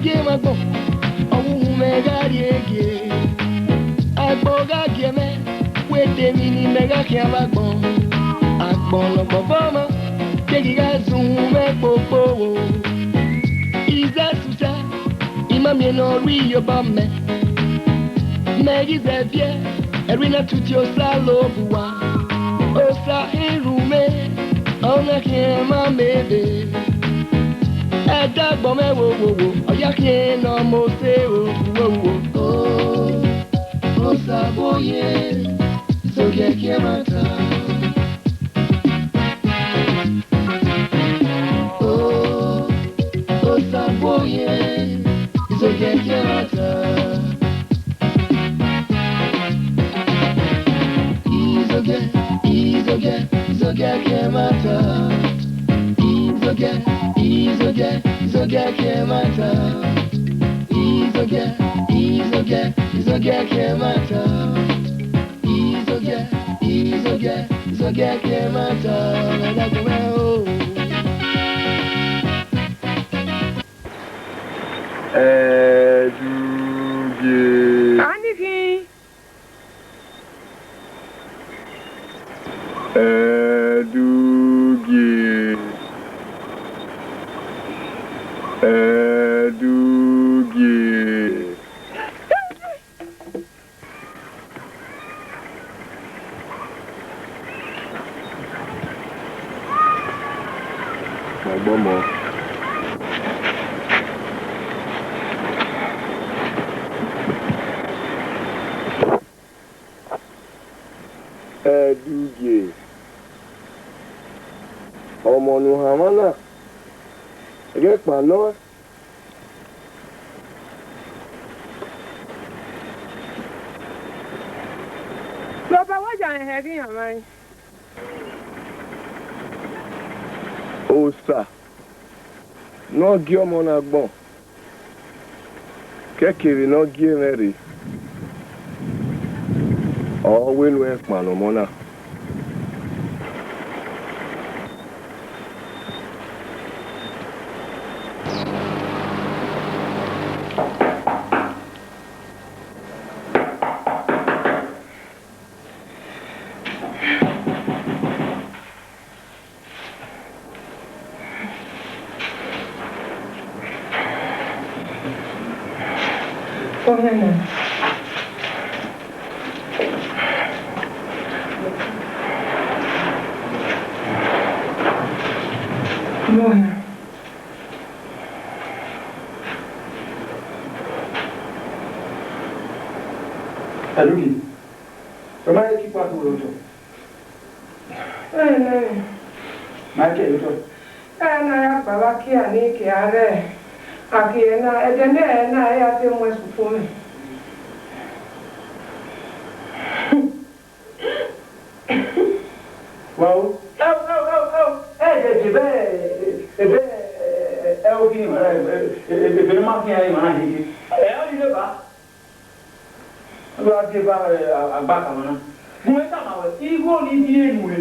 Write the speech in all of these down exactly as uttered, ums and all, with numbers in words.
Gie mwẹ agbọn, ọ vbe uhunmwu mwẹ gha rrie gie. Agbọn gha gie mwẹ, wẹ de emwi ne imẹ gha khian vbe agbọn. Agbọn ne ọ gbọbọ mwa, keghi gha zẹ uhunmwu mwẹ kpokpo. Izẹ sẹ, I ma miẹn ne ọ rri iyobọ mẹ. Mẹ ghi zẹ viẹ, ẹre I na tutu Osanobua. Osa irhu mwẹ, ọ na khian ma mẹ ebe. Ẹdẹ agbọn mwẹ wo wo wo, ọ ya khian ne ọ mose o, wo wo. O, Osa vbe oye, izogiẹ khian ma ta. O, Osa vbe oye, izogiẹ khian ma ta. Izogiẹ, izogiẹ, izogiẹ khian ma ta. Izogiẹ, izogiẹ, izogiẹ khian ma ta. Izogiẹ, izogiẹ, izogiẹ khian ma ta. Izogiẹ, izogiẹ, izogiẹ khian ma ta. Ẹdughe. Ani khin? Ẹdughe. Ẹdughe. Agbọmọ. Ẹdughe. Ọmọ ne u hanmwa na, ghẹ kpa nọ. Rhọba wa ya rẹn hẹ ghi yan mwa rin. Osa ne ọ gie ọmọ na agbọn, kẹkẹ vbene ọ gie mwẹ rre, ọ wẹ ne u kpa nọ ọmọ na. Ẹdughe, ọ ma he ke ikpia do rre otọ. Ẹnẹ. Ma ke rre otọ. Ẹnẹ, a ya kpa vbe akia ni ke a rre. Akia na, ẹdẹ ne ẹnẹ, a ya te mu ẹse ukpo mwẹ. Wa o. Ẹ o, ẹ o, ẹ o, ẹ o. Ẹ, ẹ, ebe, ebe, ẹ, o khin, ẹ, ebe, ebe ne ma khin, ẹ, ma na khin. Ẹ, ọ ni le ba. Ọ gha deba, ẹ, a-, agba ka mwa na. Gu mwẹ tama wẹ, igho ni biẹ enu mwẹ,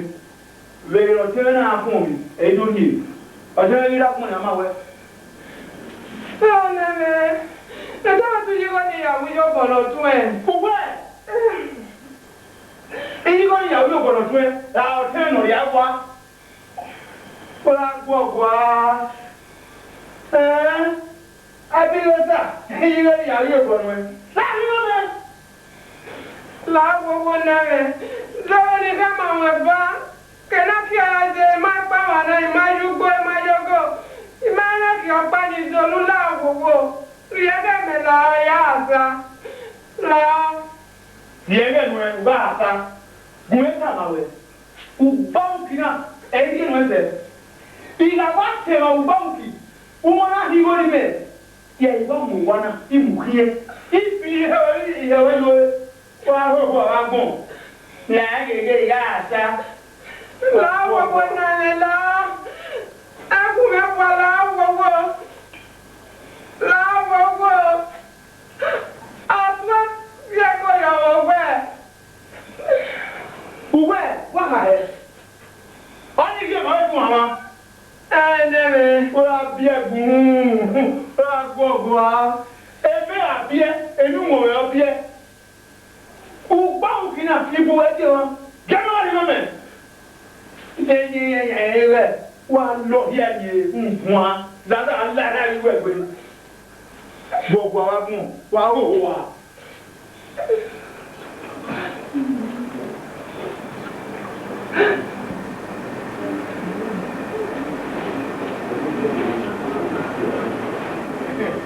vbe ọtẹn mwẹ na khuọnmwi, ẹ i do rhie. Ọtẹn mwẹ ghi ra khuọnmwi, a ma wẹ. Ẹ, ọnẹ mwẹ, ne ọ tama te u ye igho nii ya wu iyobọ ne ọ tuẹn. Uwẹ! Igho nii ya wu iyobọ ne ọ tuẹn, ra ọtẹn mwẹ ne ọ ya wa. Ọ ra guọgua. Ẹn, Abirota, igho nii ya wu iyobọ nuẹn. La igho mwẹ. La wowo na mwẹ, zẹ vbene I khama ruẹ ba, ke na kie ra dee, I ma kpa emwa na, I ma ye ugbo, I ma ye ogo, I ma rẹn khian ọkpa ni do ne u la wowo, rhie ẹghẹ mẹ la ya sa, la. Rhie ẹghẹ nuẹn, u gha sa, gu mwẹ tama ruẹ, ugbaruki na, ẹ i rhie nuẹn sẹ. I gha wa tẹn emwa ugbaruki, u ma na rhie igho ne imẹ. Ya, I wa mu owa na, I mu khian, I fi ihẹwẹ, ihẹwẹ yo, wa hoho a gha gbọn. La gheghe, I gha sa. La wowo na lẹ la. Ẹkhu mwẹ wa la wowo. La wowo. A tuẹ viẹ ẹko ya vbe wẹ. Uwẹ, wa kha hẹ. Ọ ni rhie ma vbe gun mwa. Ẹ, nẹ mwẹ. Ọ ra biẹ gun. Ra guọghọ a, ebe a biẹ, enu wọnmwẹ ọ biẹ. Ugba ukhin na fi bu ẹdẹ ọmwa, January nọ mẹ. Ẹyẹyẹyẹ, wa lọ hia ye nhuan, lala, lala, iwẹ gbe. Guọghọ a wa gbọn, wa hoho a.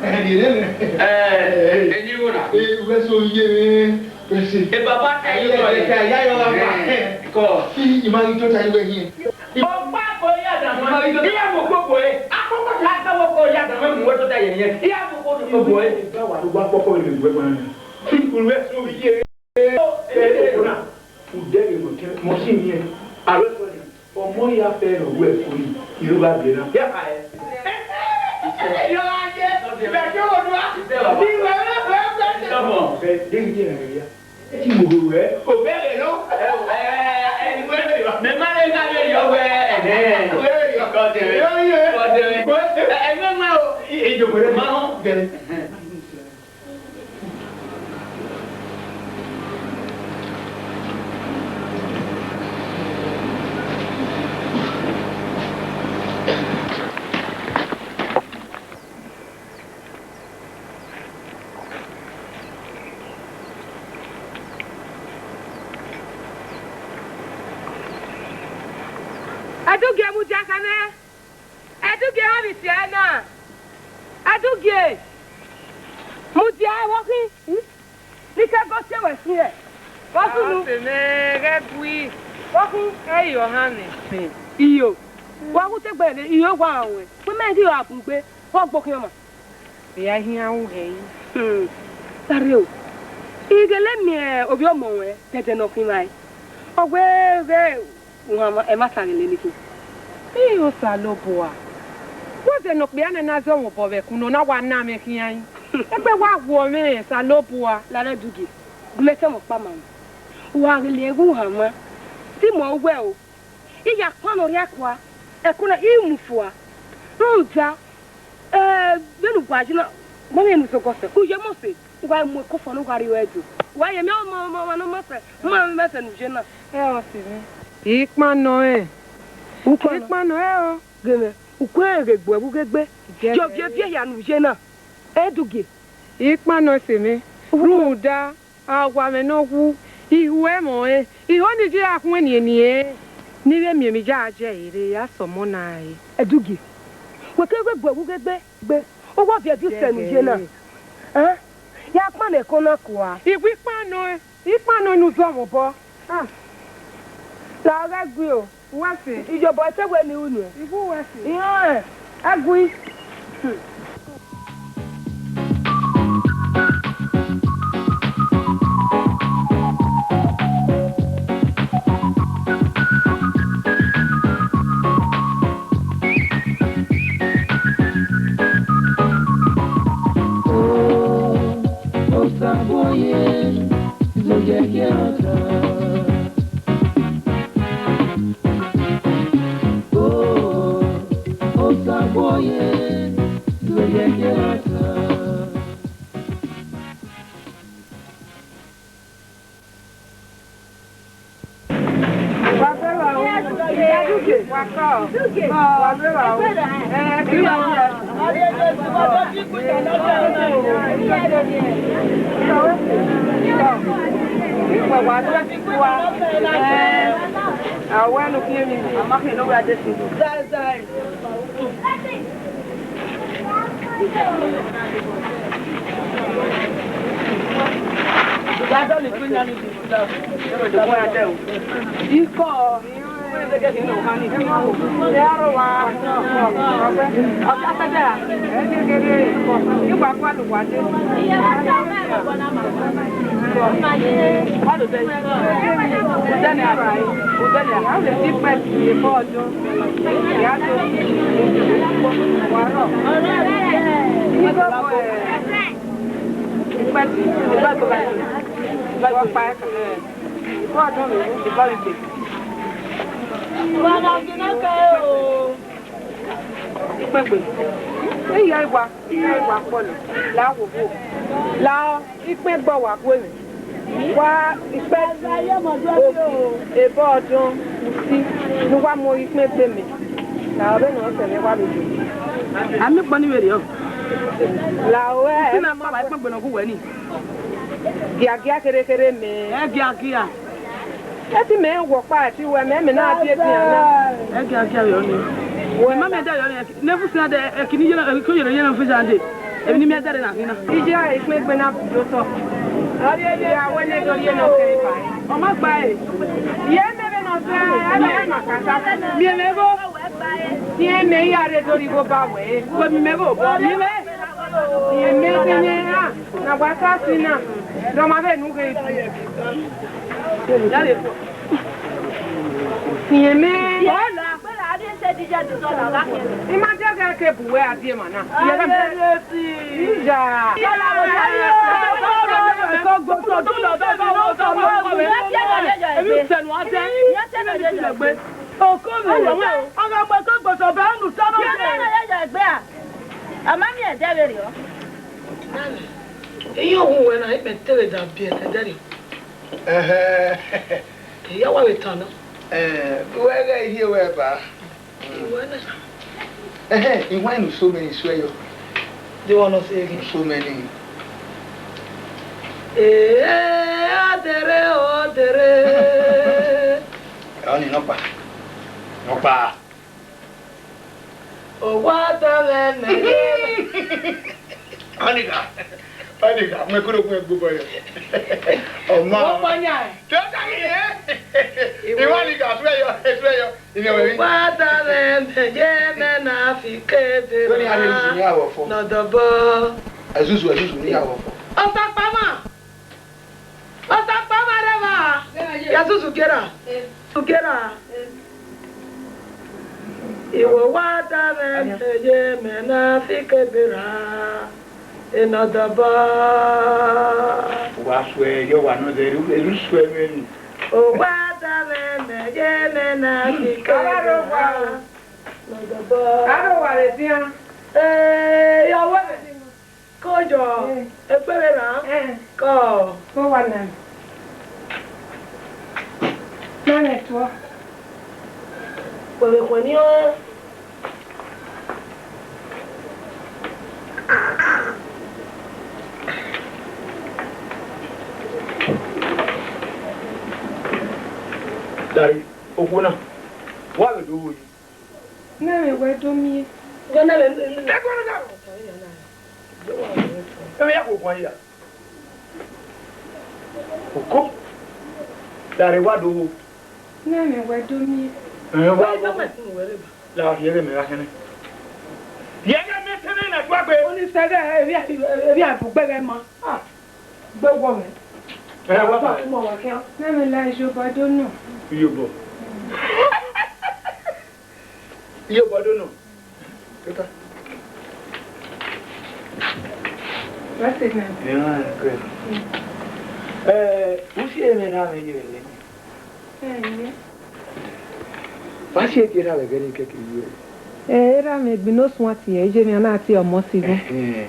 Ẹ, eni igho na. Ẹ, wẹ so ye, wẹ se. E baba, ẹ, aye, ẹ, ẹ, ẹ, ya yọ la pa. Ẹ, kọ. Fi ima yi tota iwẹ hin. Ọkpa ko ya da mọ. Iya mo ko ko e. Akpọkpọ ta ka wo ko ya da mọ mu tota ye hin. Iya mo ko ko ko e. Ga wa do wa kpọkpọ le gbe ma. Unu ẹ so ye. Ẹ, ẹ, ẹ, na. Udẹ ghe mọ kẹ, mọ si hin. Aro ko ni. Ọmọ ya fẹ rọ wẹ ko ni. Iru ba bi na. Ya ka ẹ. Yo aye. Bẹ ke wo do a. Iwẹ, iwẹ, iwẹ, iwẹ. Bẹ de ye na ya. Ti mo ro wẹ, o bẹghe nọ. Ẹ, ẹ, ẹ, ẹ, mẹ ma le na vbe yọ wẹ, ẹhẹn. Kọdẹ. Kọdẹ. Ẹ, ẹ, mẹ ma o. Ijọba rẹ ma họn gẹrẹ. Ẹdugie, mudia khẹ nẹ. Ẹdugie, ọ vbe sia na. Ẹdugie, mudia, vbọ khin? Ne I ke go tie wẹ fian. Vbọ khin unu? Ọse mwẹ ghẹ gui. Vbọ khin? Ẹ i re ọhanmwẹ. Iyo, wa wu te gbe rre, iyo wa rẹn. Wẹ mẹ ghi ra bun gbe, ọ gbe okhian ọmwa. Vbe a hian ru hẹ i? Hmm. Sare o, I ghele miẹn ovbi ọmọ ruẹn dẹdẹ ne ọ khin mwa ẹe. Ọ wẹ ghẹ uhan mwa, ẹmwata ghele ne khin. Ii, Osanobua, wẹ zẹ ne okpia nẹ na zẹ mwẹ obọ vbe ẹkun nọ na wa na mwẹ khian i? Egbe wa wuọ mwẹ, Osanobua. Lare Ẹdugie, gu mẹ tẹ mwẹ ọkpa ma mwẹ. Wa ghele ghẹ uhan mwa, te imẹ wẹ o. I ya kpannọ rhia kua, ẹko na I mu fua. Rhunmwuda, eh, vbene uwa ye na, ma mwẹ ne u zẹ ọgọ sẹ, u ye mose, u gha mu ẹko fua ne u gha rrie ẹre do. Wa ye mẹ ọmọ, ọmọ, ọmọ, ọmọ sẹ, ma mwẹ sẹ ne u ye na. Ẹ, ọse mwẹ. I kpannọ ẹn. U kpannọ? I kpannọ ẹn o. Ghe mwẹ, u ku ẹre ghe gbe ẹvbo ghe gbe. Ghe ye ovbi ẹvbo hia ne u ye na. Ẹdugie. I kpannọ ẹse mwẹ. Rhunmwuda, a wa mwẹ ne ọ wu, I ru ẹmwẹ ọnrẹn, I ho ne I ya khuẹn niẹn niẹn, ne I vbe miẹn emwi ya ye ẹre, a sẹ ọmọ na re. Ẹdugie, wẹ ke ghe gbe ẹvbo ghe gbe gbe, u wa viọ ẹvbo sẹ ne u ye na. Ẹn? Ya kpannọ ẹko na kua. I wi kpannọ ẹn. I kpannọ ne u zọ mwẹ obọ. Ah. La ghẹ gui o. Uwẹ sẹ. Iyobọ te wẹ ne I ru nuẹn. I gu uwẹ sẹ. Iran ẹn, a gui. Hmm. Wa bẹghe o. Wa kọ. Wa bẹghe o. Ẹ, kí ló ń jẹ? Wa, wa, wa, wa, Ikpẹgbe. Iyae wa, iyae wa kpọlọ, la wo wo. La ikpẹn gbe wa gu mwẹ. Wa ikpẹn, ogi, ebọ ọdọn, usi, ne uwa mu ikpẹn gbe mẹ. La vbene ọ sẹ mwẹ wa vbe do. A miẹn ukpọn ni vberriọ. La ore. Usi na ma wa ikpẹn gbe ne ọ gu wẹ ni. Giagia kherhe kherhe mẹ. Ẹ giagia. Ẹ ti mẹ wọ ọkpa, ẹ ti wẹ mẹ, mẹ na die dian na. Ẹ giagia yọ ni. Wẹ ma mẹ da yọ ni, ne ẹvbo usi na dẹ, ẹ kini yẹrẹ, ẹ kini yẹrẹ yẹrẹ fi zan de. Emwi ne I miẹn da rre na khin na. Iye ikpẹn gbe na bu do otọ. Iye awẹ ne do rhie nọ kẹrẹ ba. Ọ ma gba ẹre. Iye mẹ vbe nọ sẹ, ẹ ma kata. Miẹn mẹ gho. Iye mẹ ya rre do rhie igho ba wẹ. Wẹ miẹn mẹ gho, miẹn mẹ. Iye mẹ te yẹn ha. Na wa sa si na, dọmọ vbene u ghe. Fian mẹ. I ma dẹghe ke bu wẹ a die emwa na. Iya. Oko mẹ, ọ gha gbe ke gboto bẹ unu ta nọ. Ama miẹn ẹdẹ vberriọ. Iye ohu wẹ na, ikpẹn te vbe da biẹ ẹdẹrriọ. Ẹhẹ. Iya wa vbe tan nọ. Ẹ, wẹ ghẹ rhie wẹ ba. Iwẹ na. Ẹhẹ, iwan ne uso mẹ ni suẹ yọ. De wọ nọ sẹ ghe. Uso mẹ ni. Ee, ọdẹrẹ, ọdẹrẹ. Ọni nọkpa. Nọkpa. Owa da mwẹ mẹ ye. Ọnigha, ọnigha, mu ẹko ne okun ẹgbe obọ yọ. Ọma. Ọkpọnya. Te ọ ta ghe ye. Iwẹ ọnigha, suẹ yọ, suẹ yọ. Ine wẹ ri. Owa da mwẹ mẹ ye, mẹ na fi kebe. Wẹ ni a rẹ ni ya wọ fọ. Nọdọbọ. Ẹzuzu, ẹzuzu ni ya wọ fọ. Ọsakpama. Ọsakpama rẹ mwa, ya zuzu gera, zuzu gera. Iwẹ owa da mwẹ mẹ ye, mẹ na fi kebe ra, enọdọbọ. Wa suẹ yọ, wa nọ zẹ, eru, eru suẹ mwẹ ni. Owa da mwẹ mẹ ye, mẹ na fi kebe ra, enọdọbọ. Aro wa rẹ dian. Ee, ya wẹ. Kọjọ, eh, ekpere ra? Eh. Kọ. Kọ wa na. Na nẹ tuọ. Wẹ vbe khuẹ ni ọ? Dari, okhuo na, wa vbe do ru yi. Nẹ mẹ wẹ do miẹn. Gẹ nẹ mẹ, ẹgbẹrún na. Emwi ya koko ya. Oko. Dare wa do wo. Nẹ mẹ wẹ do miẹn. Ẹ wa wo. La ye ge me ra kene. Ye ge me tene na gba gbe. Oni sẹgẹ, ebi, ebi a bu gbẹghe ma. Ah. Gbe wọ mẹ. Ẹ wa ba. Nẹ mẹ la iye obọ do nọ. Iye obọ. Iye obọ do nọ. Tota. What's it now? Yeah, good. Eh, who see me now? Me you. Eh, yeah. What's it get out of getting cake you? Eh, era me gbinosun ati e, je mi ana ati ọmọ si go. Eh.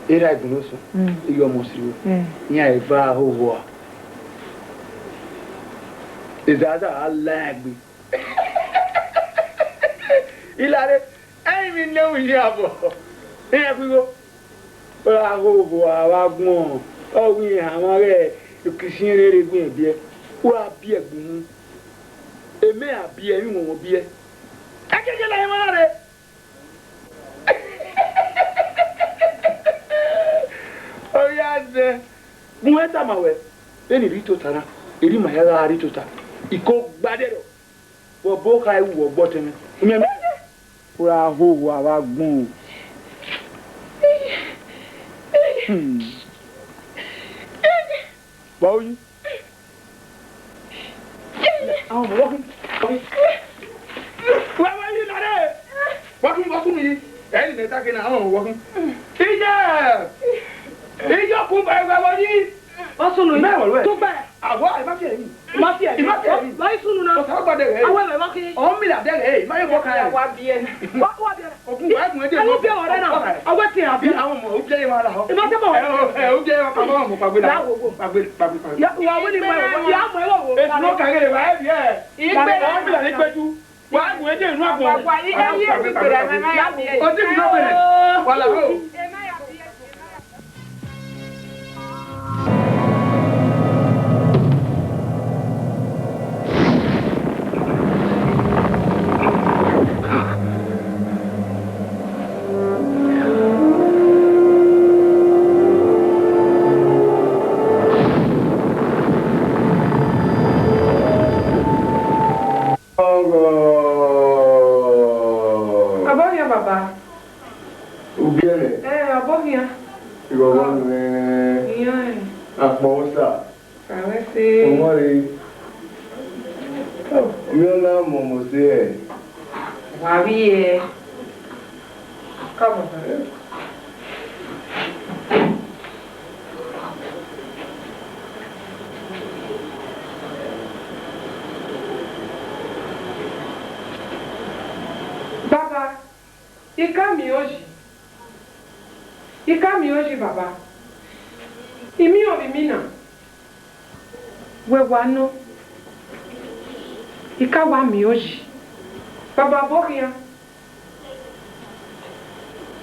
Era gbinosun. Mm. Iye ọmọ si go. Eh. Yan eva ho wo. Izaza alagbe. Ilare, ẹi mi ne u yi abọ. Iran khuigho. Ra ho vbo a vbe agbọn, ọ wẹ iran ma ghẹ okisiẹn rere gu iran biẹ. U ra biẹ gbunu. Emẹ a biẹ, emwi wọnwọn biẹ. Ẹkẹkẹ la emwa na rre. Ọ ya zẹ. Gun ẹn tama wẹ, vbene I rre tota na, erha ima hia gha rre tota, I ko gba dẹrọ. Vbe ọbo kha ru vbe ọgbọ tẹmwẹ. Imẹ mẹ. Ra ho wa vbe agbọn o. Hmm. Wa oyi. Àwọn ọmọ wọ́kùn. Wọ́kùn. Wá wá yìí lọ́dẹ̀. Wọ́kùn wọ́kùn yìí. Ẹ̀yin mẹ́ta kí ni àwọn ọmọ wọ́kùn. Iye. Iye ọkùn bá ẹgbẹ́ wọ́n yìí. Wọ́n sùn lóyún. Mẹ́wàá lọ́wọ́ ẹ̀. Tó gbà. Awa, ima fi ẹre. Ima fi ẹre. Ima fi ẹre. Wa, wa sunu na. Ọsa gba dẹghẹ. Awa, ẹmwẹ ma khin. Ọ mi la dẹghẹ, ima ye bọ kan. Wa biẹ. Wa, wa biẹ. Okun wa gun ẹdẹ. Awa biẹ ọrẹ na. Awa ti a bi. Àwọn ọmọ, ó jẹ́ ìwà ara họ. Ima tẹ mọ. Ẹ, ẹ, ó jẹ́ ìwà kan mọ́ ọmọ pàgbé la. Láwo wo. Pàgbé, pàgbé, pàgbé. Ya, wa wí ni mo, ya mọ ẹ wọ wo. Èsì ló kàgé rẹ̀ wá ẹ̀ bí ẹ. Ìgbẹ́. Àwọn mi là ní pẹ́jú. Wa gun ẹdẹ inú àgbọn. Wa, wa, i, ẹ, i, ẹ, pàgbé, pàgbé, pàgbé. Láwo wo. Ó ti fi lọ́bẹ̀rẹ̀. Wàhálà o. Ọghọ. Abọhian baba. Ubiẹmwẹ. Ẹ, abọhian. Ìghọghọ nuẹn. Iyan. Akpọnmwẹ osa. Kàwé sí. Ọmọ rẹ. Ọ, mi ọ na mọ mọ se ẹ. Wa vbiẹ. Come on. Baba, I ka miẹn ọẹn yi. I ka miẹn ọẹn yi, baba. I miẹn ọvbi mina. Wẹ wa nọ, I ka wa miẹn ọẹn yi. Baba, vbe ọ khian?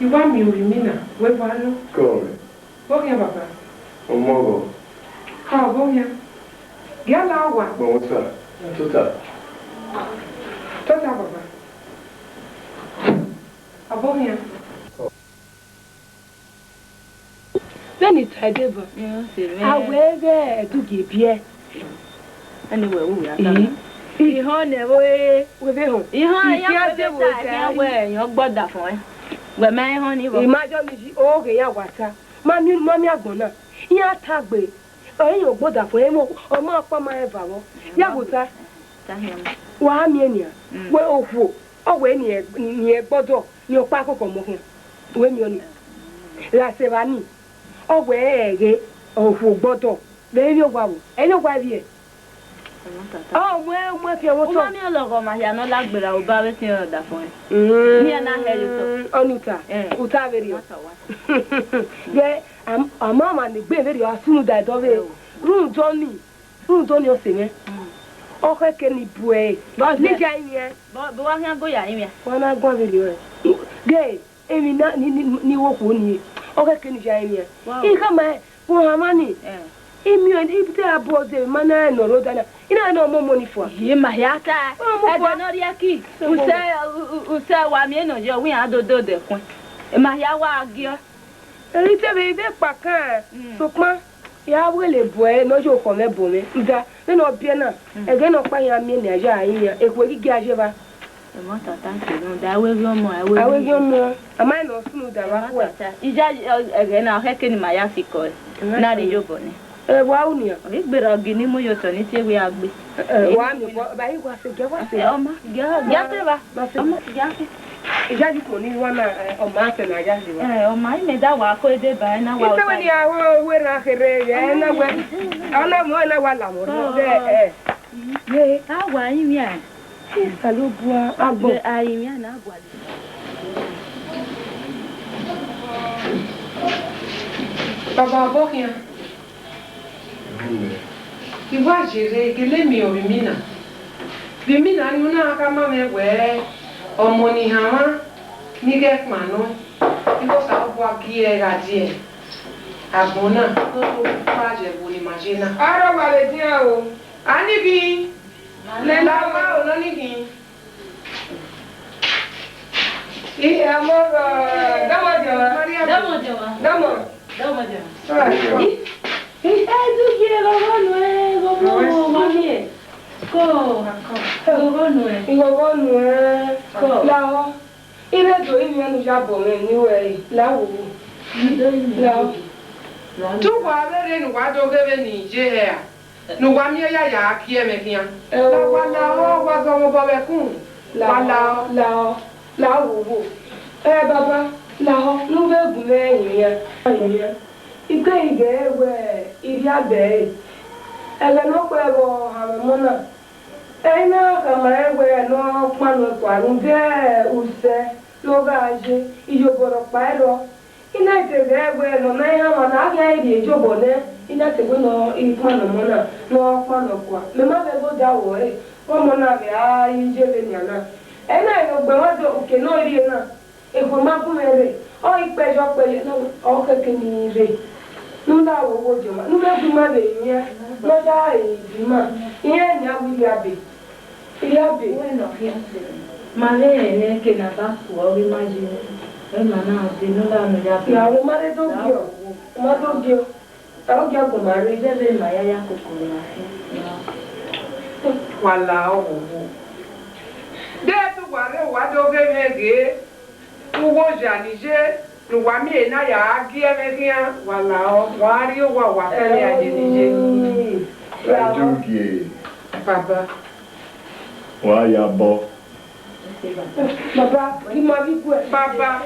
I wa miẹn ovbi mina, wẹ wa nọ. Kọ mwẹ. Vbe ọ khian, baba? Ọmọ vbọ? Ka vbe ọ khian? Gie a la owa. Gbọmọ osa. Tota. Tota, baba. Abọhian. Vbene I ta ẹdẹ van, a wẹ ighẹ ẹdẹ ugie biẹ. Ẹni wẹ wu ya ta. Ihọn nẹ vbe, wẹ vbe họn. Ihọn ya wẹ vbe ta, ya wẹ yan gbọdafọn ẹn. Wẹ ma ihọn ni vbọ. I ma jọ ni yi, oghe ya wa ta. Ma miẹn, ma miẹn agbọn na. Iran ta gbe. Ọre yan gbọdafọn ẹn, ọ ma ọkpa ma rẹn eva vbọ. Ya gho ta. Wa miẹn nian. Wẹ okhuo, ọ wẹ ni ẹ, ni ẹ gbọdọ, ni ọkpa koko ọmọ khian. Wẹ miẹn ọnii. Gha sẹ evba nii, ọ wẹ ẹghẹ okhuo gbọdọ, vbe emwi owa vbo, emwi owa ivbiẹ. Ọ mu, mu ẹfian vbe otọ. U ma miẹn ọlọghọ ma hia ne ọ la gberra obọ avbe etiẹn ọdafọn ẹn. Iran na hẹ ye otọ. Ọnii uta, uta vberriọ. Ghẹ, a ma, a ma ne egbe vberriọ, a sunu da ẹdẹ ọvbehe. Rhunmwuda ọnii, rhunmwuda ọnii ọse mwẹ. Ọ khẹke ni bu ẹre. Ne I ya rinmwian. Bọ, bọ wa khian go ya rinmwian. Wa na guan vberriọ rẹ. Ghẹ, emwi na ni, ni, ni wo khuo nii, ọ khẹke ne I ya rinmwian. I khama ẹn, vbe ohanmwa nii. I miẹn, I te a bu ọdẹ emwi ma na rẹn ne ọ rre odẹ na. I na rẹn ne ọ mu ọmọ ni fua. Iye ma hia ta. Ọ mu fua. Ẹdẹ ne ọ rhie ẹki. Usẹ, u, u, usẹ wa miẹn nọ yọ, wẹ iran dodo dẹ khuẹn. Ma hia wa giọ. Ẹre I te vbe, I vbe kpa kan, sokpan, I ra vbe lele bu ẹre ne ọ ye okhọ mwẹ bu mwẹ. Rhunmwuda, vbene ọ biẹ na, ẹghẹ ne ọkpa iran miẹn ne a ya rinmwian, ekhue ghi gie a ye evba. Ẹmwata ta ke rhunmwuda, a wẹ ghi ọmọ, a wẹ ghi ọmọ, a ma rẹn ne ọ sunu da vbe akhuẹ. Ẹmwata ta, I ya, ọ, ẹghẹ na, ọ khẹke ne ima ya sikẹ ọre, na rhie iyobọ nẹ. Ẹ, wa ru nian. Ọ ghi gberra ọgin ni mu ye otọ ne I tie wẹ a gbe. Ẹ, wa miẹn, wa, ba I wa se, gie wa se. Ẹ, ọma, gie, gie a te evba. Ma se. Ọma, gie a te. I ya ye ukpọn ni wa na, ẹ, ọma sẹ ne a ya ye evba. Ẹ, ọma, imẹ da wa ko deba, ẹ na wa. I te wẹ ni a wẹ, wẹ na kherhe, ẹ na wẹ. Ọ na mọ, ẹ na wa la mọ. Ẹ, ẹ. Ye, a wa rinmwian. Osanobua, agbọn. A rinmwian na gualọ. Baba, vbe ọ khian? I wa ye rre, gele miẹn ovbi mina. Vbe imina ni, u na khama mwẹ wẹẹ, ọmọ ni hanmwa ni ghẹ kpan nọ, ighẹ Osanobua gie ẹre gha die agbọn na, ne ọ do kpa ye ẹvbo ne ima ye na. Aro wa vbe dian o. A ni ghi, lele a ma ro nọ ni ghi. I, ẹ mọ, ẹ, dọmọ jọ wa. Dọmọ jọ wa. Dọmọ. Dọmọ jọ wa. Ẹ, ẹ, du gie ghọghọ nuẹn, ghọghọ, ghọghọ nuẹn. Ko. Ghọghọ nuẹn. Ghọghọ nuẹn. Ko. Lahọ. I vbe do rinmwian ne u ya bọ mwẹ ne uwẹ re, lahọ. Lahọ. Te uwa vbe rre ne uwa do ghe vbene I ye hẹ ra? Ne uwa miẹn ya ya gie mwẹ khian. Ẹ o. La wa lahọ, wa zọ mwẹ obọ vbe ẹkun. Wa lahọ. Lahọ, lahọ, lahọ wowo. Ẹ baba, lahọ, ne u vbe gu mwẹ rinmwian. Rinmwian. I ke ghi ghee wẹẹ, I rhie agbẹe. Ẹghẹ ne ọ kpẹe vbe ohanmwẹ ọmọ na, ẹre I na khama rẹn wẹẹ ne ọ kpannọ ẹkua rhunmwuda usẹ ne ọ gha ye, iyobọ rhọkpa i rrọọ. I na te ghẹ wẹẹ ne ọ ma i hanmwa ne a khian rhie iyobọ nẹ, I na te wẹẹ ne ọ i kpannọ ọmọ na, ne ọ kpannọ ẹkua. Mẹ ma vbe ẹghẹ odaro ẹre, ọmọ na vbe a i ye vbe nian na. Ẹre na vbe gbe ẹmwẹ do uke ne ọ rhie na. Ekhue ma gu mwẹ rre, ọ i kpẹyọ kpẹyọ, ne ọ khẹke ne I rre. Ne u la wo wo diọn ma, ne u vbe gu ima vbe emiẹn, ne ọ ya re ima, irẹn nian wẹ I rhie abe, I rhie abe. Wẹ ne ọ khian sẹ, ma vbe rẹn nẹ ke ne a ba ku ọghe ima ye, ẹ ma na dee, ne u la ne u ya ba. Ya wo, ma rre do giọ, ma do giọ. Ọ gia gu ma rre, ighẹ vbe ma ya ya koko ne a fi. Wa la ọvbovbo. De te uwa rre, uwa do ghe mwẹ ghe, uwu oya ne I ye, ne uwa miẹn ehe na ya gie mwẹ khian, wa la ọ, wa rrie owa, wa fẹlẹ a ye ne I ye. Ẹmwẹ. Baba. Wa ya bọ. Baba, I ma ghi guẹ. Baba.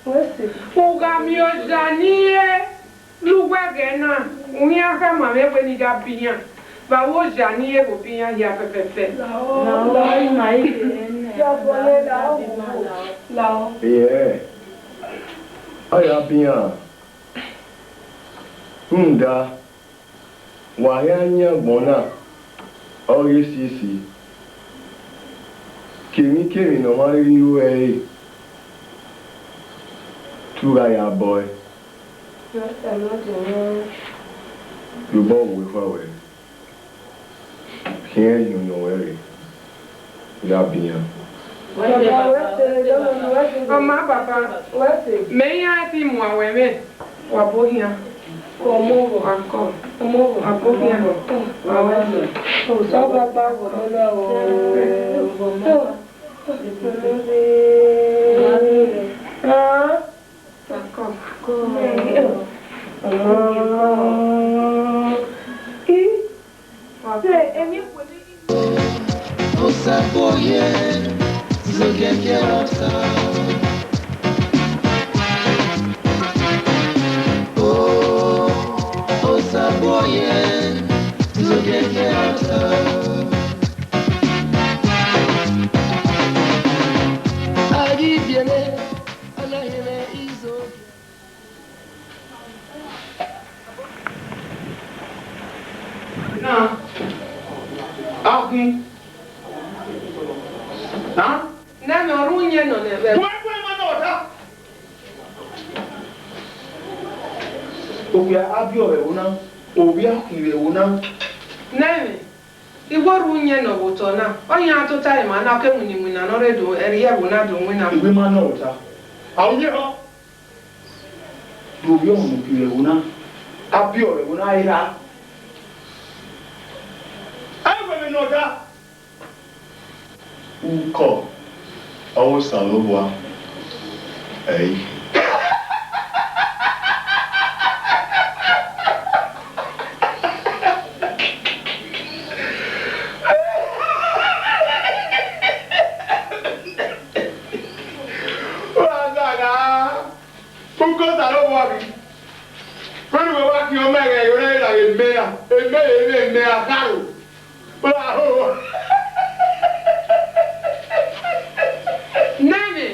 Wẹ sẹ. U gha miẹn oya ne I ye. Lẹ uwẹ ghẹ na, u khian khama mwẹ wẹẹ ne I gha ba iran, vbe avbe oya ne I ye vbe obọ iran hia fẹfẹfẹ. Ehẹn, ọ ya ba iran, rhunmwuda wa khian yan agbọn na, ọ ghi sisi, kemwikemwi ne ọ ma rhirhi ru ẹre, te u gha ya bọ ẹe. Iyobọ wẹ ekhọe wẹ, khian iyọnmwẹ wẹ rre, ya ba iran. Ọ ma baba, mẹ iran ẹtin mu awẹ mwẹ, wa bo khian. Ọmọ ọvọ, akọ, ọmọ ọvọ, wa bo khian. Osa baba wọ mọ na o. Ah. Osaboye, zogẹgẹ ọta. Oh, Osaboye, zogẹgẹ ọta. Ayi biene, ana hiẹn izo. Na, a khin. Na? Nẹ mẹ, ọ rre uyẹn nọ nẹ vbe. Wẹ, wẹ, ma nọ ọta. Okpia a biẹ ọvbẹ ẹvbo na, ovbi a khin vbe ẹvbo na. Nẹ mẹ, I wo rre uyẹn nọ vbe otọ na, ọ yan tota ima na, ọ ke winna iwinna ne ọ rre do, ẹre ẹvbo na do winna. Iwinna ma nọ ọta. A wu ye họ. Do ovbi ọmọ ne okpia vbe ẹvbo na, a biẹ ọvbẹ ẹvbo na, a i rra. A i wẹ vbe nọ ọta. Ukọ ọghe Osanobua ẹre I khin. Wa zagha. Ukọ Osanobua ghi. Vbene uwẹ wa khian ọmọ ẹghẹ, ọna i ra ghe emẹ ra, emẹ, emẹ, emẹ ra kharo. Bravo. Nene,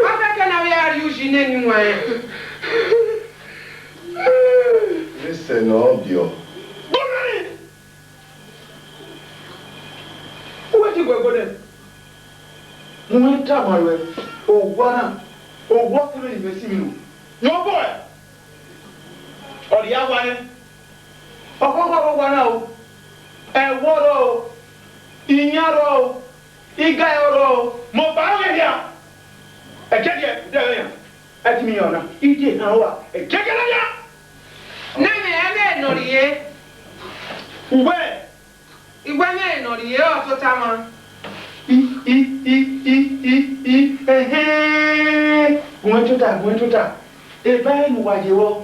ọ fẹkẹ ne a vbe a rrie uyi nene iwẹn. Vbe sẹ ne ọ biẹ. Uwẹ ti gu ẹko nẹ. Mu mwẹ tama ruẹ, owa na, owa ọse vbene imẹ si mwẹ ru. Yọ bọe, ọ rhie awa nẹ. Ọkhọkhọ ọre owa na o, ẹvbo rrọọ o, iyan rrọọ o, iga ẹre rrọọ o, mobọ aro mwẹ hia. Ẹkẹdẹ, u dẹ mwẹ yan, ẹ ti mi yan ọna, I te han ua, ẹkẹdẹ na yan. Nene, ẹmwẹ nọ rhie. Uwẹ. Iwẹ mwẹ nọ rhie, ọ tota mwa. I, i, i, i, i, i, ẹhẹn. Gun ẹn tota, gun ẹn tota. Eba ẹre ne uwa ye vbọ.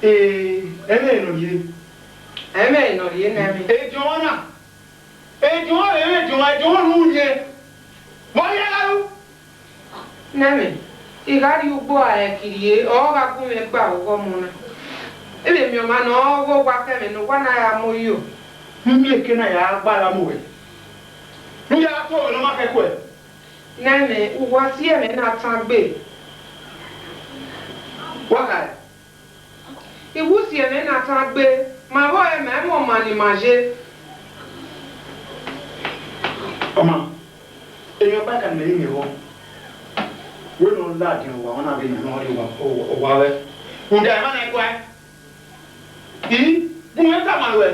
Ee, ẹmwẹ nọ rhie. Ẹmwẹ nọ rhie nẹ ẹmwẹ. Ediọn na. Ediọn rre, ediọn, ediọn ru ye. Vbọ ya gha ru? Nene, I gha rrie ugbo a ẹki rrie, ọ gha gu mwẹ gba oghọ ọmọ na. Emwi ọmwa ne ọ ghe owa khẹ ẹmwẹ ne owa na ya mu yo. Miẹn eke na ya gba ra mu wẹ. Ne u ya to ẹmwẹ ne ọ ma khẹ kuẹ. Nene, uwa si ẹmwẹ na tan gbe. Wa kha. I wu si ẹmwẹ na tan gbe, ma vbe ọre ma i mwẹ ọma ne ima ye. Ọma, emwi ọkpa ka mẹ i miẹn vbọ. Wẹ ne ọ ladian owa, ọ na vbe yan ne ọ rhie owa, owa, owa vẹ. Rhunmwuda emwa na i guae. I, gu mwẹ tama ruẹ.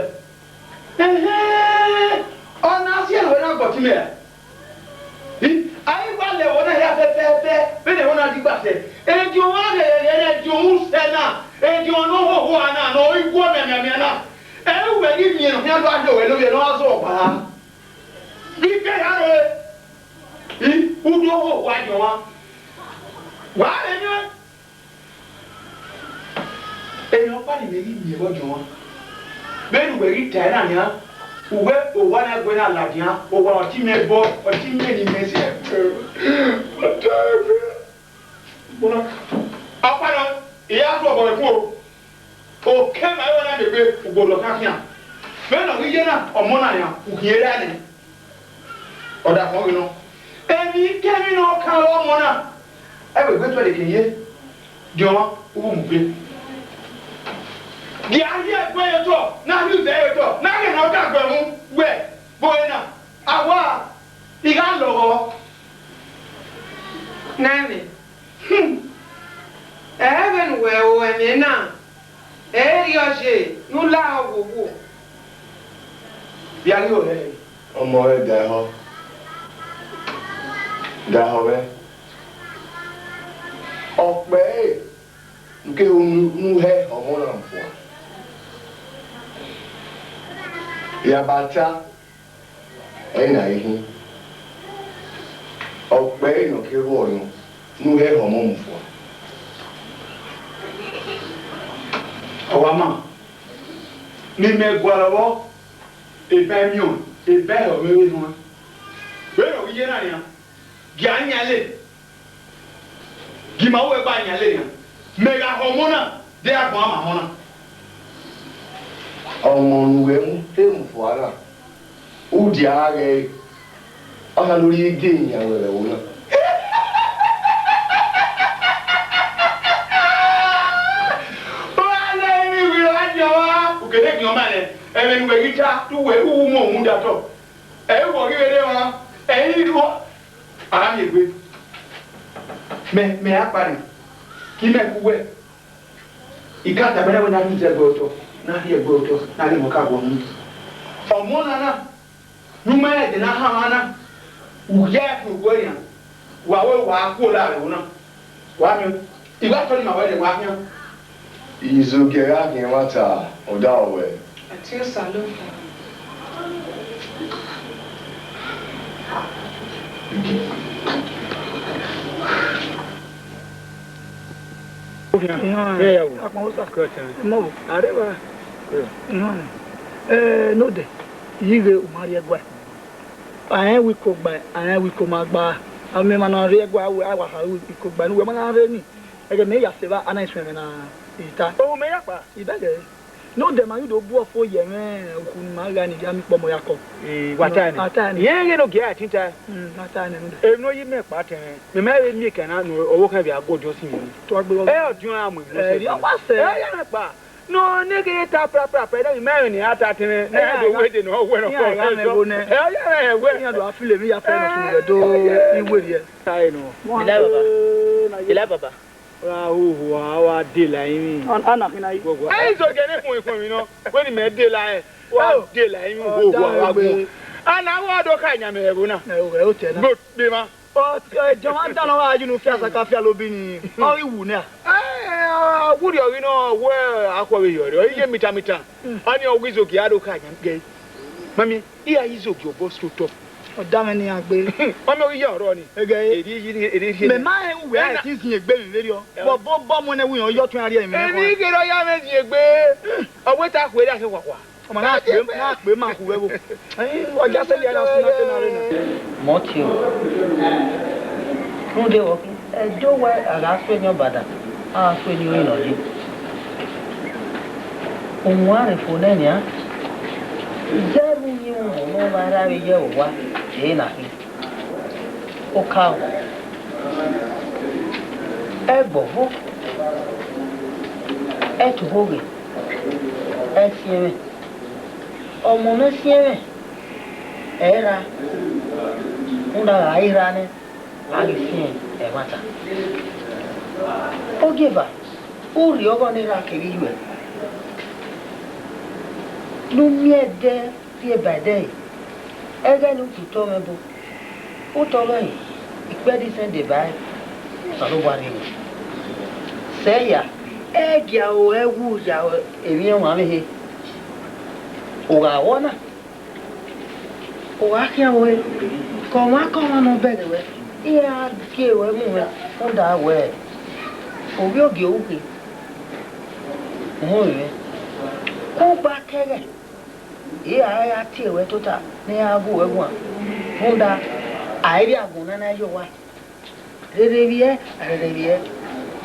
Ẹhẹn, ọ na si ẹre wẹ na gọtọ imẹ ra? I, a i wa lẹ ẹvbo na hia fẹfẹfẹ, vbene ẹvbo na digba sẹ. Ediọn ọmwa ghe, ghe, ghe, ediọn usẹ na, ediọn ne ọ hoho a na, ne ọ i guọ mianmianmian na. Ẹ i wẹ ghi miẹn ne ọ khian do a ye owẹ ne ovbi ẹre ne ọ zọ ọkpa ra. Ghi ke ya rre. I, u do hoho a ye ọmwa. Wa rre miẹn. Emwi ọkpa ne imẹ ghi miẹn vbe ọdiọn ọmwa, vbene uwẹ ghi tae na nian, uwẹ owa na gue na ladian, owa ọtẹn imẹ bọ, ọtẹn imẹ ne imẹ si ẹfe. Ọkpa nọ, I ya zọ obọ ẹkun o. Okẹ ma ẹvbo na miẹn egbe, u gbe orhiọn khian khian. Vbene ọ ghi ye na, ọmọ na yan, u khian ra nẹ. Ọdafẹn ọghe nọ, emwi kemwi ne ọ kan ọmọ na, ẹ wẹ egbe tuẹ de ke ye, diọn u mu gbe. Gie a rhie egbe ye otọ, ne a rhie ivẹ ye otọ, ne a ghẹ ne ọ ka gbe mu wẹ, vbe ore na, a wa, I gha lọghọ. Nene, hmm, ẹ i re vbene uwẹ ru ẹmwẹ na, ẹ i re ọ ye ne u lahọ wowo. Vbe a ghi ru ẹre? Ọmọ mwẹ, daehọ, daehọ mwẹ. Ọ kpẹre ne u keghi unu hẹ ọmọ na fua. Ya ba ta, ẹre na i hin. Ọ kpẹre ne ọ ke rhuọ nọ, ne u hẹ ọmọ mu fua. Ọ wa ma, ne imẹ gualọ vbọ, eba emiọn, eba ẹhọ mwẹ vbe nuan. Vbene ọ ghi ye na nian, gie a yan le. Gie ima ru ẹgba yan le nian. Mẹ gha hẹ ọmọ na, de agbọn ama họn na. Ọmọ ne uwẹ mu te mu fua na, u dia gha ghẹ ẹre, ọ hia ne u rhie ige yan wẹ vbe ẹvbo na. Ọ gha lẹ emwi wẹ ra yan ọmwa, u kere gie ọmwa nẹ, ẹmwẹ ne uwẹ ghi ta, te uwẹ u mu omuda tọ. Ẹ i wọ ghi vbe rre emwa, ẹ i rhuọ, a gha miẹn egbe. Mẹ, mẹ a kpa nẹ, ke imẹ ku wẹ, I ka tama ẹn wẹ na rhie ẹgbẹe otọ, na rhie ẹgbẹe otọ, na rhie emọ ka guọghọ. Ọmọ na na, ne u ma rẹn ẹdẹ na hanmwa na, u ya ẹkun iguẹ nian, wa wẹ wa khuo la vbe ẹvbo na. Wa miẹn, I wa tọ ne ima wẹ ẹdẹ wa khian. Izogie gha khian ẹmwata, ọ da wẹ. Ẹtin Osanobua. Iran, akpan Osa. Mo, areva. Iran. Eh, nodẹ, I ghe u ma rhie ẹguae. A rẹn wẹ ikogba, a rẹn wẹ ikoma gba. Amẹ ma na rhie ẹguae, a wa kha wẹ ikogba ne uwẹ ma na rre ni. Ẹghẹ mẹ ya sẹ evba, a na suẹn mwẹ na, I ta. Ohun mẹ ya kpa. I bẹghe. Nodẹ ma ghi do bu ọfo ye mwẹ, okhu ne ima gha ni ya miẹn ikpọmọ ya kọ. Eh, wa ta nẹ. A ta nẹ. Irẹn ghe ne ogie a tin ta. Mm, a ta nẹ nodẹ. Emwi ne ọ ye imẹ kpa tẹn, mẹ ma vbe miẹn ekẹn na ne ọvbokhan vbe a gu ọdiọn sin mwẹ. Tuagbe vbọ. Ẹ ọdiọn a mu emwi nọ. Ẹ, sẹ ọ wa sẹ. Ẹ ya na kpa. Nọ ne ghe ta pra pra pra, ne ima rẹn ne a ta tẹn, ne a do wẹ de nọ wẹ nọ. Ẹ ya na mẹ bo nẹ. Ẹ ya na wẹ. Iran do a feel emwi ya fẹ nọ sunu vbe do iwe rriẹ. Ta nọ. Ila baba. Ila baba. Ra hoho a wa de la emwi. Ana khin na yi. Ẹ i zọ gẹ ne khuẹn khuẹn emwi nọ. Wẹ ne imẹ de la ẹn. Wa de la emwi hoho a wa gun. Ana wa do kha yan mẹ ẹvbo na. Ẹ o, ẹ o tẹ na. Gbe ma. Ọ, ẹ, Jọn wa dan nọ gha ye unu fian saka fian lobi ni. Ọ ghi wu nẹ a. Ẹ, ọ, wurriọ ghi nọ wẹ akhọvbe yọ rẹ. Ọ i ye mita mita. Ani ọ ghi zogi a do kha yan gẹ. Mami, I ya izogi obọ sotọ. Ọ da mwẹ ne iran gbe. Ọmọ, ọ ghi ya ọrọ ni. Ẹgẹ. Eri, eri, eri, eri. Mẹ ma rẹn uwẹ a ti zin egbe emwi vberriọ. Bọbọ bọ mu ne wi yan yọ tun ariẹ emwi. Eni ghe rọ ya mwẹ zin egbe. Ọ wẹ ta khuẹ ra khe khwakhwa. Ọmọ na kpe, na kpe ma khu vbe ẹvbo. Ẹyin, ọ ja sẹ ya na suna te na re na. Mọtio. Rhunmwuda vbọ khin, ẹdẹ wẹ a gha suẹn eni ọbada, a gha suẹn eni orinmwọdin. Ohuan rre fo nẹ nian, iye ẹvbo uyinmwẹ ne ọ vba rra vbe ye ẹre owa, ẹre na khin. Okaro, ẹgbọvo, ẹtohoghe, ẹsiẹnmwẹ, ọmọ ne ẹsiẹnmwẹ, ẹ i rra, rhunmwuda gha i rra nẹ, a ghi fian ẹmwata. Ogieva, urhi ọghọ ne erha kevbe iyuẹ ne u miẹn ẹdẹ rhie ba ẹdẹre, ẹghẹ ne u tutọ mwẹ bu, utọ mwẹ ikpẹdẹ isẹn deba ẹe, Osanobua rhie mwẹ. Sẹ ya, ẹ gia ru ẹwu ya emwi ọmwa vbe ehe. U gha ru ọna, u gha khian ru ẹre, ke ọmwaikọmwa ne ọ bẹghe ruẹ, iran gie ruẹ mu mwẹ, rhunmwuda wẹẹ, ovbi ogie ru khin, uhunmwu mwẹ. Kugba kẹghẹ, iran ya tie ruẹ tota ne iran gu ruẹ guan, rhunmwuda a i rhie agbọn na na ye owa. Rherhe vbiẹ, rherhe vbiẹ,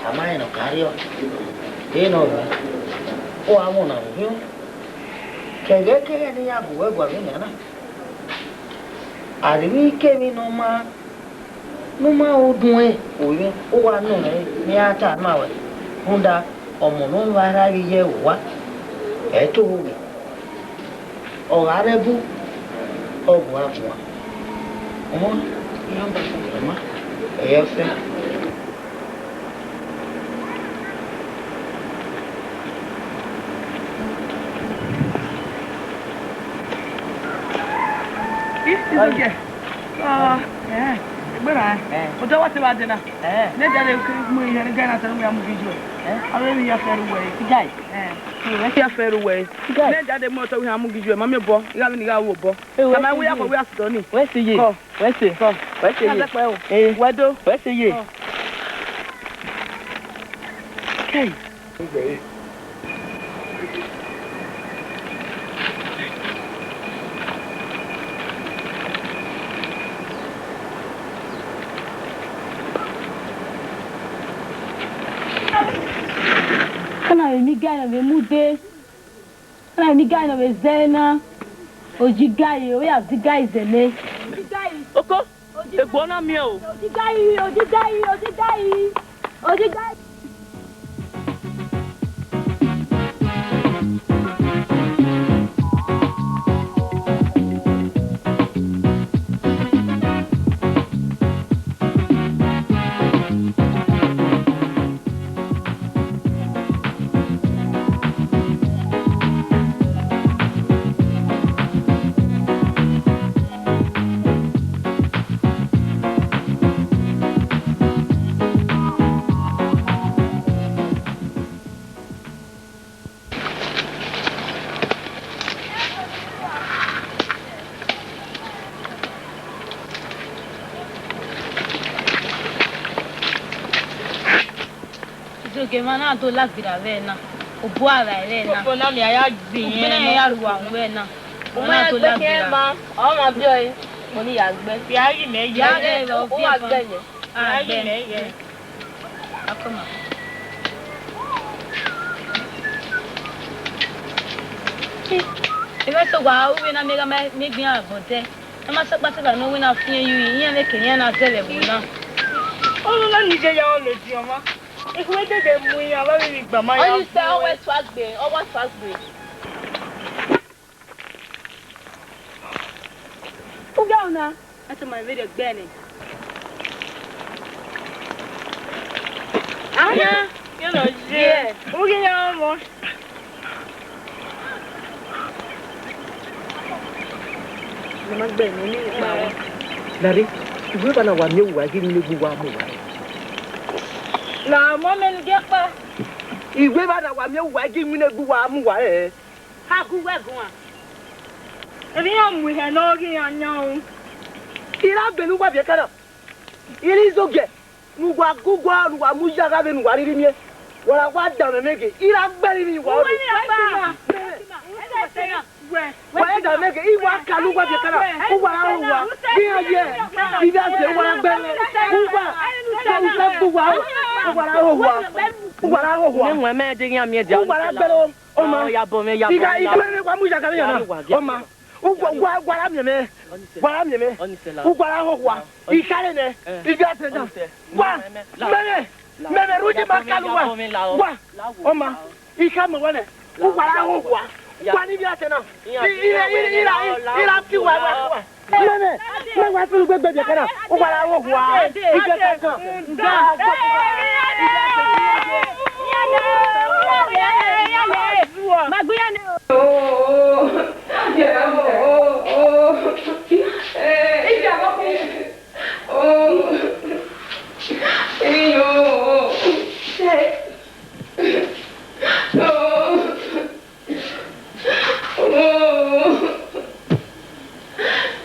a ma rẹn ne ọ ka rriọ. Vbene ọ rre, u gha mwẹ ọna vbe orhiọn. Kẹghẹ kẹghẹ ne iran gu ruẹ guan vbe nian na, a rhie emwikemwi ne ọ ma, ne u ma ru duẹn, ovbi mwẹ, u gha nọ mwẹ ne iran ta ma ruẹ, rhunmwuda ọmọ ne ọ vba rra vbe ye ẹre owa, ẹ i to ohoghe. Ọ gha rre ẹbu, ọ gua guan. Ọmọ, iran ọba, ọmọ, ẹ i ya ọsẹ. Izogie. Ọ, ẹ, egbe ra. Ẹ. Odẹ wa te vbe dee na. Ẹ. Ne dade mu ihe ne gai na sẹ ne u ya mu gi juẹ. Ẹ. Avbe emwi ya fẹrẹ uwẹ. Gai. Ẹ. Ẹ ya fẹrẹ uwẹ. Gai. Ne dade mu otọ u ya mu gi juẹ. Ma miẹn obọ. I gha vbe ne I gha ru obọ. Ẹ, wẹ Sama se wẹ ya ye. Kọ wẹ a sẹ ni. Wẹ se ye. Kọ. Wẹ se. Kọ. Wẹ se ye. Ẹ. Wẹ do. Wẹ se ye. Kọ. Kei. Ọna vbe miẹn igai ne ọ vbe mu dee, ọna vbe miẹn igai ne ọ vbe zẹ ẹre na. Ojigai, ọ ya zẹ igai zẹ nẹ. Oko, egbe na miẹn o. Ojigai, ojigai, ojigai, ojigai. Izogie, emwa na do la gberra vbe ẹre na, obọ a vba ẹre na. Obọ na mẹ a ya gbin. Obọ na ya rua vbe ẹre na. Emwa na do la gberra. Ọ ma biẹ ọre, mo ni ya gbẹ. Ya ghi mẹ ye. Ya ghe vbe ọ biẹ. Ọ wa gbẹ yẹ. A gbẹ. Ya ghi mẹ ye. Akọma. Emwa eso wa ru vbe na miẹn gha ma miẹn egbe iran agbọn dẹ. A ma sẹ ọkpa sẹ eva ne ọ wẹ na fian yi iran vbe ke iran na zẹvbe ẹvbo na. Ọnọna ni ye ya ọlọ ediọn mwa. Ikhuo dede mu iran vbe avbe emwi igba ma ya. Ọni sẹ ọwẹ tuagbe, ọwẹ tuagbe. Ugia una, ẹsẹ ma vbe rhie gbe nẹ. Aya, ye nọ ye. Ugia ya ọmọ. Ne ma gbe ne ni pa wa. Lare, iweva na wa miẹn uwa ghi winna egbe uwa mu uwa rẹ. Na mọ mẹ ne gie kpa. Iweva na wa miẹn uwa ghi winna egbe uwa mu uwa rẹ. Ha gu wẹ guan. Emwi iran mu ihe ne ọ ghi iran yan o. I ra gbẹnnẹ uwa viẹ ẹka na. I re Izogie, ne uwa gu uwa, ne uwa mu ya gha vbe ne uwa rhirhi miẹn. Wa ra wa danmwẹ mwẹ ghe, I ra gbe ẹrinmwi uwa ọdọ. Uwẹ ni ọba. Wa ya danmwẹ mwẹ ghe, I wa ka ne uwa viẹ ẹka na. Uwa ra ho uwa. Ghi iran ye, I vbe a zẹ uwa ra gbe ẹrinmwi. Uwa, uwa gbe uwa, uwa ra ho uwa. Uwa ra ho uwa. Mẹ wẹ mẹ deghẹ iran miẹn dia. Uwa ra gbe ẹrinmwi. Ọ ma. Ya bọ mwẹ, ya bọ mwẹ, ya bọ mwẹ. Iga, iga, wa mu iyaga vbe yan na. Ọ ma. Uwa, uwa, uwa ra miẹn mwẹ. Uwa ra miẹn mwẹ. Uwa ra họn owa. Ikhare nẹ. Iga tẹ na. Wa. Mẹmẹ. Mẹmẹ, rhunmwuda ma kalu uwa. Wa. Ọ ma. Ikha mẹ wẹ nẹ. Uwa ra họn owa. Uwa ni vbe atẹ na. I, i, i, i, i ra, i, i ra fi uwa, uwa, uwa. Mẹmẹ, mẹ wa fi ugbe gbe biẹ kẹna. Uwa ra họn owa. Iga tẹ na. Ma gbe ya nẹ.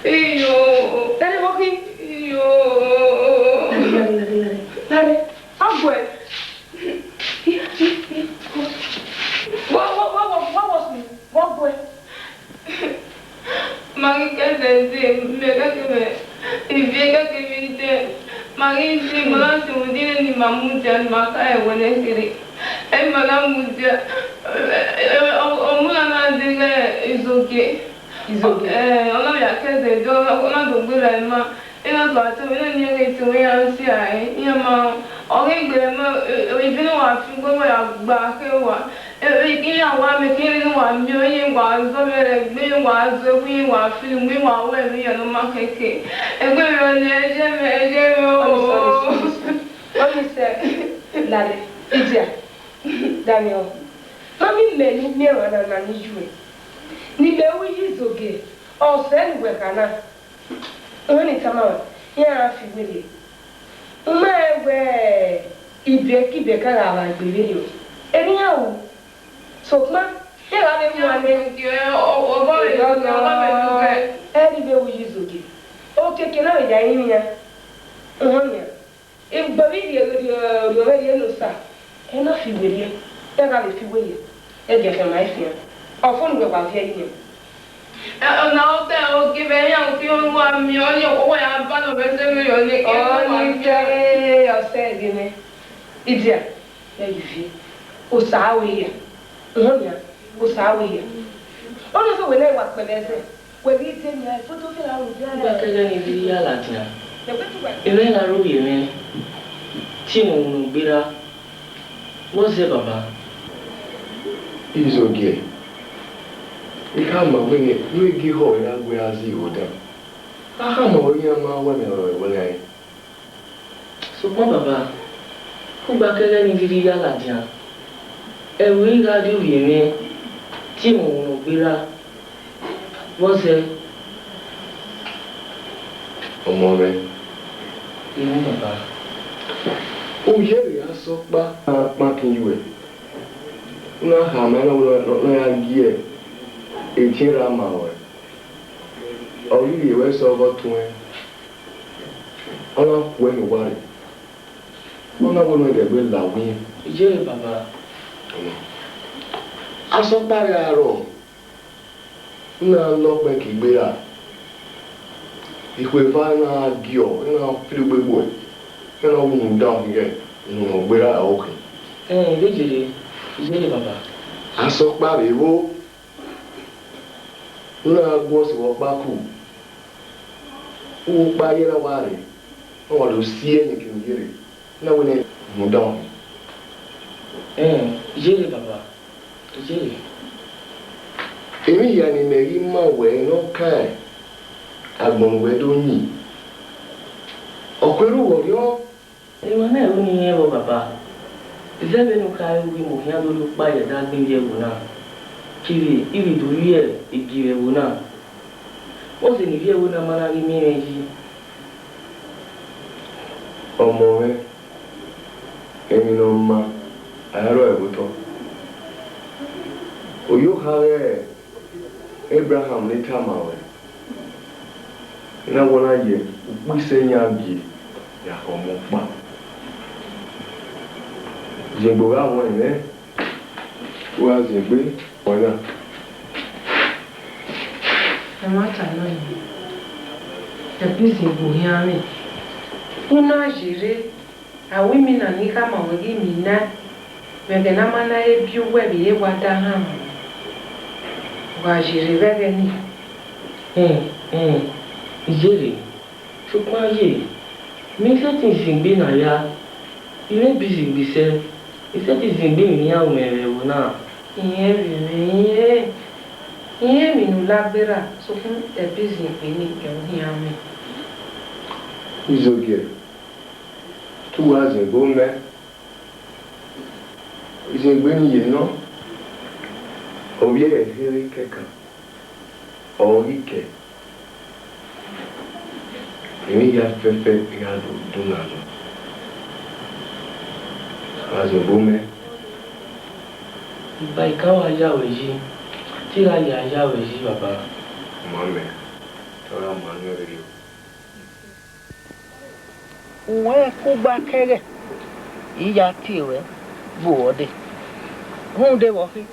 Iyo. Lare vbe okhi. Iyo. Lare, lare, lare, lare. Lare. Ọ guẹ. Wọ, wọ, wọ, wọ, wọ, wọ sunu. Wọ guẹ. Ma ghi ke ẹzẹ ẹzẹ, mẹ kẹkẹ mẹ, ivie kẹkẹ ivie dẹ. Ma ghi si, ma gha si, rhunmwuda irẹn ne ima mudia, ne ima ka ẹwẹ nẹ kherhe. Ẹ ma na mudia, ọ, ọ, ọ mu na na deghẹ Izogie. Izogie? Ẹ, ọ na ya ke ẹzẹ dẹ, ọ na do gberra ima. Iran gba te mwẹ, iran ni ghe te mwẹ, iran si rae, iran ma rẹn. Ọ ghi gbe mwẹ, ivbi ne uwa fi gbe uwa ya gba khe uwa. Iran wa mẹ ke iran wa miẹn, iran wa zọ vbe ẹre, iran wa zọ ẹwu, iran wa fi mu, iran wa wẹ emwi iran ne ọ ma khẹke. Egbe mwẹ ọnii, ẹjẹ mwẹ, ẹjẹ mwẹ o. Ọni sẹ, lare, idia, Daniel, ma miẹn imẹ ne u miẹn emwa na na ni yu ẹre. Ne imẹ ru iye Izogie, ọ sẹ ne uwẹ kha na. Uhẹn ni tama ruẹ, iran ra fi werriẹ. U ma rẹn wẹẹ ibiẹkibiẹ ka gha vba egbe vberriọ, erriọ iran ru. Sokpan, iran gha vbe ru uwa nẹ. Erriọ nọ, ẹ i vbe ru iye Izogie. Okiekie na vbe ya rinmwian. Uhẹn nian. Egbe vbe rhie, rhie, rhie ọvbẹ rhie ne osa, ẹ na fi werriẹ, ẹ gha vbe fi werriẹ, ẹ gie ẹfe ma i fian. Ọ fo ne uwẹ wa viẹ yi nian. Ẹ, ọna ọ ta ogie vbe iran, uki ọnii wa miẹn ọnii, ọ wa ya ba nọ vbe ẹzẹ vberriọ ni, ẹ wa Ọni viẹ. Kẹ, ọ sẹ ẹdẹ nẹ. Idia, ẹ ghi viẹ. Osa ru ehia. Uhẹn nian, osa ru ehia. Ọnii sẹ wẹ ne wa kpẹvbe ẹzẹ. Wẹ ghi de nian, foto fẹ ra ru. Ugbẹkẹghẹ ni vbe ya ladian. Ẹmwẹ gha ru vbe mwẹ, tie mwẹ unu gberra. Vbọ zẹ baba? Izogie, I khama wẹ ne I ghi họe ra gu ẹre zẹ igho dan. A khama ọre iran ma wẹ mẹ ọrọre wẹ gha re. Sokpan baba, ugbẹkẹghẹ ni vbe I ya ladian, ẹvbo I gha rrie ovbi mwẹ, tie mwẹ unu gberra. Vbọ zẹ? Ọmọ mwẹ. Emu baba. U yevbe Asọkpa na kpankin ye uẹ, u na khama ẹre ne ọ ya gie etiẹn ra ma ruẹ. Ọ ghi rhie ruẹ sẹ ọghe ọtuẹn, ọ na khuẹ ne uwa rre, ọ na wẹ ne uwẹ ghẹ gbe la uwu iran. Iye baba. Asọkpa gha rrọọ, u na lọ kpẹn ke igbe ra, ikhuo eva na giọ, na fi ugbe gbuẹ, na wu unu dan ọkhin ghẹ, unu ne ọ gberra ọkhin. Ẹn, vbe yere, iye baba. Asọkpa vbe vbo, u na gu ọse vbe ọkpa ku, u wu kpa ye ra wa rre, ọ wa do si ẹe ne ke unu ye rre, na wẹ ne unu dan ọkhin. Ẹn, iye baba. Iye. Emwi hia ne imẹ ghi ma wẹ ne ọ kan agbọn ne uwẹ do yin, ọ khuerhu vbe ọ rriọ. Emwa na ru ni rẹn vbọ baba, zẹ vbene u khare uwu imẹ khian do rhie ukpa ye ẹdẹ agbọn ivbi ẹvbo na, kevbe I vbe do rhie egi vbe ẹvbo na. Vbọzẹ ne ivbi ẹvbo na ma na ghi miẹn mwẹ yi? Ọmọ mwẹ, emwi ne ọ ma, a i rrọọ ẹvbo otọ. Oyo kha ghẹ Ebraham ne tama ruẹ, I na wẹ ọ na ye ukpo isẹ yan gie ya khẹ ọmọ ọkpa. Ziengbe gha wọn nẹ, u gha ziengbe ọna. Ẹmwata nọ, ẹkpo iziengbe ohian mwẹ. U na yerre, a wẹ imina ne I khama ruẹ ghe imina. Vbe ẹghẹ ne a ma na re biẹ uwẹ vbe ire wa da hanmwa, wa ye rre vbe ẹghẹ nii. Ẹn, ẹn, I ye rre, sokpan ye, mẹ i sẹtin zin egbe na ya, I vbe bi zin egbe sẹ, I sẹtin zin egbe emwi ne iran ru mwẹ vbe ẹvbo na. Irẹn vbe mwẹ, irẹn, irẹn emwi ne u la gberra, sokpan ẹbe izin egbe nii, ọ khian mwẹ. Izogiẹ, te uwa zin egbe mẹ. Izin egbe nii ye nọ, ovbi ẹre kherhe kẹkan, ọ ghi kẹ, emwi hia fẹfẹ gha do dun na nọ. Wa zin egbe mẹ. Iba, I ka wa ya ruẹ yi, te I gha ya ya ruẹ yi, baba. Ma mẹ, te ọ gha ma nuẹn rre o. Uwẹ kugba kẹghẹ, I ya tie ruẹ vbe uwẹ ọdẹ. Rhunmwuda vbe ọ khin,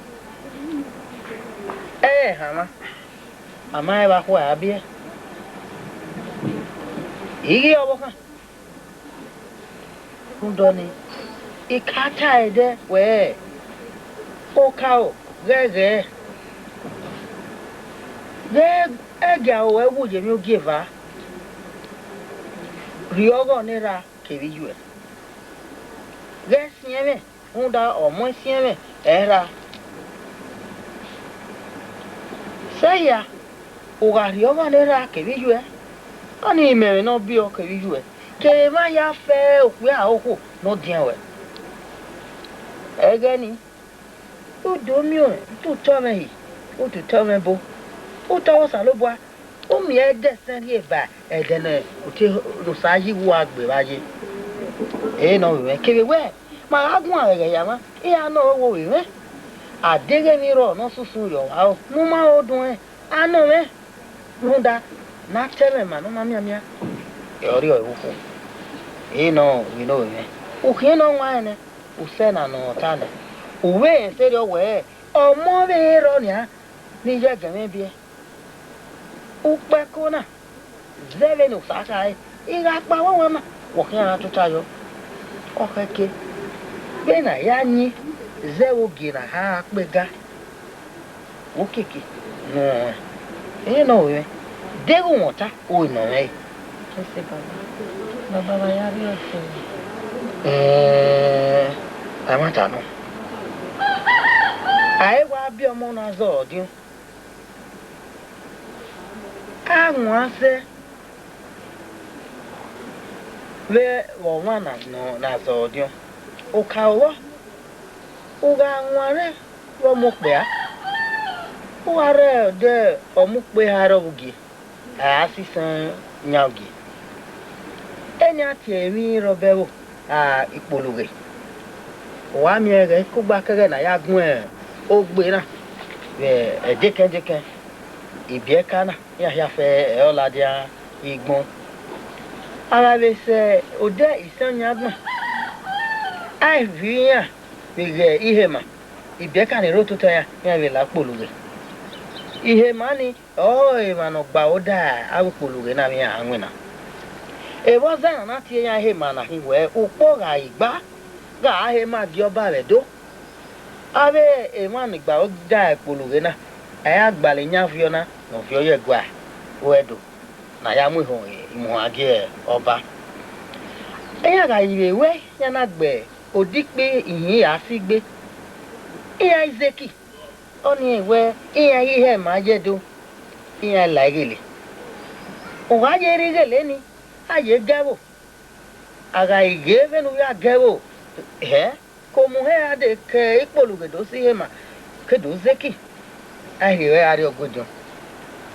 ẹ i hanmwa, a ma rẹn vbe akhua ra biẹ. I ghi re ọvbokhan. Rhunmwuda ọnii, I ka tae dẹ wẹẹ, okaro ghẹghẹ, ghẹ ẹgiaro ruẹ wu ye emwi ogieva, rhie ọghọ ne erha kevbe iyuẹ. Ghẹ siẹn mwẹ, rhunmwuda ọ mu ẹsiẹnmwẹ ẹre erha. Sẹ hia, u gha rhie ọghọ ne erha kevbe iyuẹ, ọnii imẹ mwẹ ne ọ biẹ kevbe iyuẹ, kevbe emwa hia fẹ okpia okhuo ne ọ diọn ruẹ. Ẹghẹ nii, u do miẹn ututọ mwẹ hi, ututọ mwẹ bo, utọ Osanobua, u miẹn ẹdẹ ẹsẹn rhie ba ẹdẹ ne u te, ne Osa yi uwa gbe vbe a ye. Ẹ i nọ vbe mwẹ, kevbe wẹ, ma gha guan vbe ẹghẹ hia mwa, iran nọ ọre wo vbe mwẹ. A deghẹ emwi rrọọ ne ọ sunsun ye ọvbaro ne u ma ho duẹn, a nọ mwẹ. Rhunmwuda ne a ta ẹmwẹ ma ne ọ ma mianmian, ẹ ọrriọ ẹre ukhu. Ẹ i nọ vbe nọ vbe mwẹ, u khian nọ wanrẹn nẹ, u sẹ na ne ọ ta nẹ, u vbe rẹn sẹrriọ wẹẹ, ọmọ vbe rrọọ nian ne I ya ẹgẹn mwẹ biẹ. Ukpẹko na, zẹ vbene Osa khare, I gha kpa wẹ ọmwa na, wẹ ọ khian gha tota yọ. Ọ khẹke, vbene a ya yin zẹ vbe ogie ne a ha kpega, vbe okiekie ne u rẹn, ẹ i nọ vbe mwẹ, deghẹ u mwẹ ọta, u nọ mwẹ ẹre. Ẹse baba, baba, wa ya rrie ọse. Ẹn, ẹmwata nọ, a i wa biẹ ọmọ na zẹ ọdiọn. A wan sẹ vbe ọmwa na nọ, na zẹ ọdiọn, okaro vbọ, u gha wanrẹn vbe ọmọ okpia, u gha rre ọdẹ ọmọ ukpe eha rrọọ vbe ugie, a ra sisan yan ugie. Eni a tie emwi rrọọ bẹvbo, a, ikpolughe. U wa miẹn ẹghẹ kugba kẹghẹ ne a ya guẹn ogbe na vbe ẹdekẹndekẹn, ibiẹka na, iran hia fẹ ẹre ọ ladian igbọn. A gha vbe sẹ odẹ isan yan agbọn, a i viọ iran vbe ghẹ ihema, ibiẹka ni rre ototọ iran, iran vbe la ukpolughe. Ihema ni ọrọre emwa ne ọ gba odẹ avbe ukpolughe na vbe iran winna. Evba ọzọ na na tie iran ihema na khin wẹẹ, ukpo gha re igba, gha a he ma gie ọba vbe Ẹdo. Avbe emwa ni gba odẹ ikpolughe na, a ya gbalọ iyan viọ na ne ọ viọ ye ẹguae ru Ẹdo, ne a ya mu ehọ imuohan gie ọba. Iran gha ri vbe ruẹ, iran na gbe odikpe ihin ra si gbe, iran i zeki, ọnii wẹẹ iran i re ihema ye Ẹdo, iran i la ighele. U gha ye rre ighele ni, a ye gẹvbo. A gha ghe vbene u ya gẹvbo, hẹ, ke omuhẹn ra de ke ikpolughe do si ihema, ke do zeki, a i rhie ẹre gha rrie ọguediọn.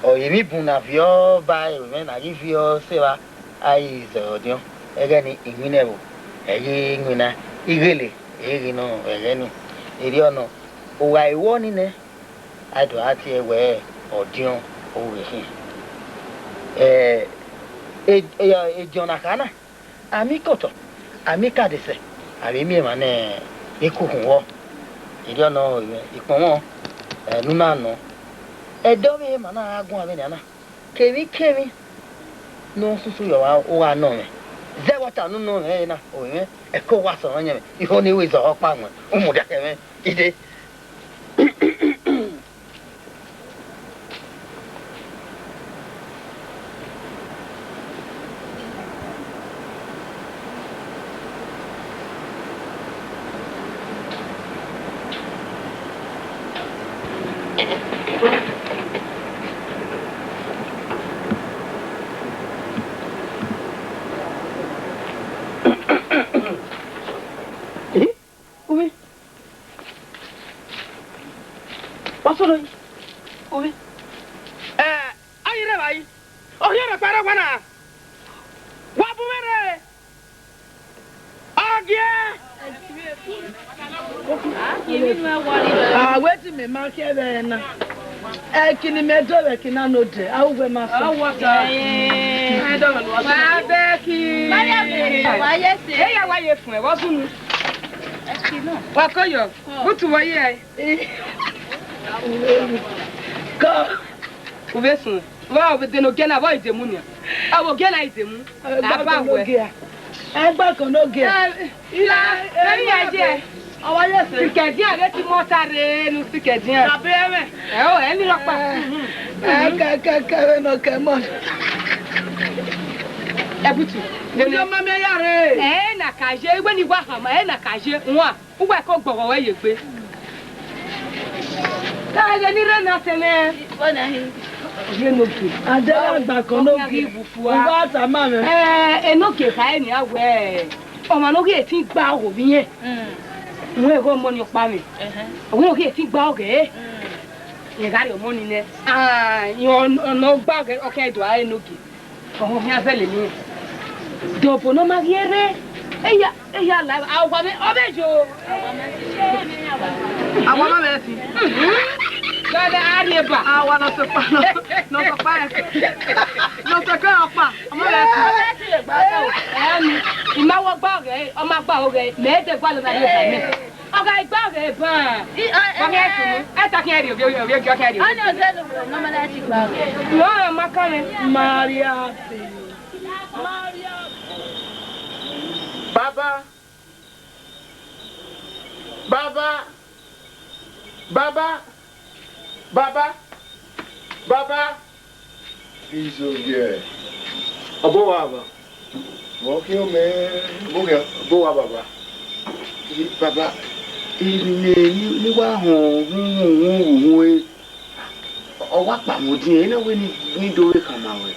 Ọ emwi bun na viọ ba ẹvbo mwẹ ne a ghi viọ sẹ evba, a i zẹ ọdiọn, ẹghẹ ni iwinna ẹvbo, ẹ i ye iwinna ighele, ẹ i ghi nọ ẹghẹ ni. Erriọ nọ, u gha ru ọnii nẹ, a do gha tie wẹẹ ọdiọn ọghe khin. Ẹ, e, e, ediọn na kha na, a miẹn ikotọ, a miẹn ikadesẹ, a vbe miẹn emwa ne ekukhun vbọ. Erriọ nọ, ikpọnmwọ, ẹ, ne u na nọ. Ẹdẹ ọvbehe ma na gha guan vbenian na, kemwikemwi ne ọ susu ye ọmwa, u gha nọ mwẹ. Zẹ vbe ọta ne unu mwẹ na, ovbi mwẹ, ẹko wa sẹ ọmwa yẹn mwẹ, iho ne I ru izọhọ ọkpa ruẹn, u mudia khẹ mwẹ, I dee. Uvbi. Wa solo yi. Uvbi. Ẹ, a ghi rre evba yi. Ọ rhie rre ọkpa rre owa na. Wa bu mwẹ rre. Ọ giẹ. A wẹ te imẹ ma khiẹ vbe ẹre na. Ẹki ne imẹ do vbe ẹki na ne odẹ, a ru wẹ ma sẹ. Wa bẹki. Wa ye sẹ. Eya wa ye fun ẹ, vbọ sunu. Wa ko yọ. Butu vbọ ye ẹ. Kọ. Uvbi esun, vbọ vbe de ne ogiẹ na, vbọ i demu nian. Ọ vbe ogiẹ na i demu. Aba wẹ. Ẹgbẹkọ ne ogiẹ. Ila, ẹni ya je. Ọwa ye sẹ. Sikẹdian ghe ti mọ ta rre nu sikẹdian. Tabe ẹmwẹ. Ẹ o, ẹni rọkpa. Ẹ kẹ kẹ kẹ vbe nọ kẹ mọ. Ẹbutu. Uyo ma mẹ ya rre. Ẹ na ka ye, iwẹ ni wa hama, ẹ na ka ye, wan. Uwẹ ko gbọghọ wẹ ye egbe. Ka ẹghẹ ni rre na sẹ nẹ. Ọghe Enogie. Adẹgha gba kọ Enogie. Uwa tama mwẹ. Ẹ, Enogie kha eni a wẹ. Ọmwa ne ọ ghi etin gba ogho vbe irẹn. Wẹ ẹghẹ ọmọ ni ọkpa mwẹ. Ọmwa ne ọ ghi etin gba ọghẹ. Rẹn gha rrie ọmọ ni nẹ. Ah, ọ nọ gba ọghẹ, ọ khian do a Enogie. Ọmọ khian zẹlẹ eni. Dọbọ ne ọ ma ghi rre. Eya, eya la, a wa mẹ, ọ vbe yo. A wa ma vbe ẹtin. Dọdẹ a rrie ba. A wa nọ sokpa, nọ sokpa ẹ. Nọ sokpa ọkpa. Ọ ma vbe ẹtin. Ẹ ni, I ma wọ gba ọghẹ, ọ ma gba ọghẹ, mẹ de gualọ na rrie ba mẹ. Ọ gha gba ọghẹ ban. I, ọ, ọ khian sunu. Ẹ ta khian rrie, ovbi, ovbi, ovbi, ọ khian rrie. Ọni ọzọ ẹnu, nọ ma na ti gba ọghẹ. Nọ, ma kan mwẹ. Maria. Maria. Baba. Baba. Baba. Baba. Baba. Izogie. Ọbọ wa, baba. Vbọ khian mẹ? Ọbọ khian. Ọbọ wa, baba. Baba, emwi ne, ne, ne wa họn uhunmwu, uhunmwu, uhunmwu, e, ọ wa kpa mwẹ odin, ena wẹ ne, ne I do vbe khama ruẹ.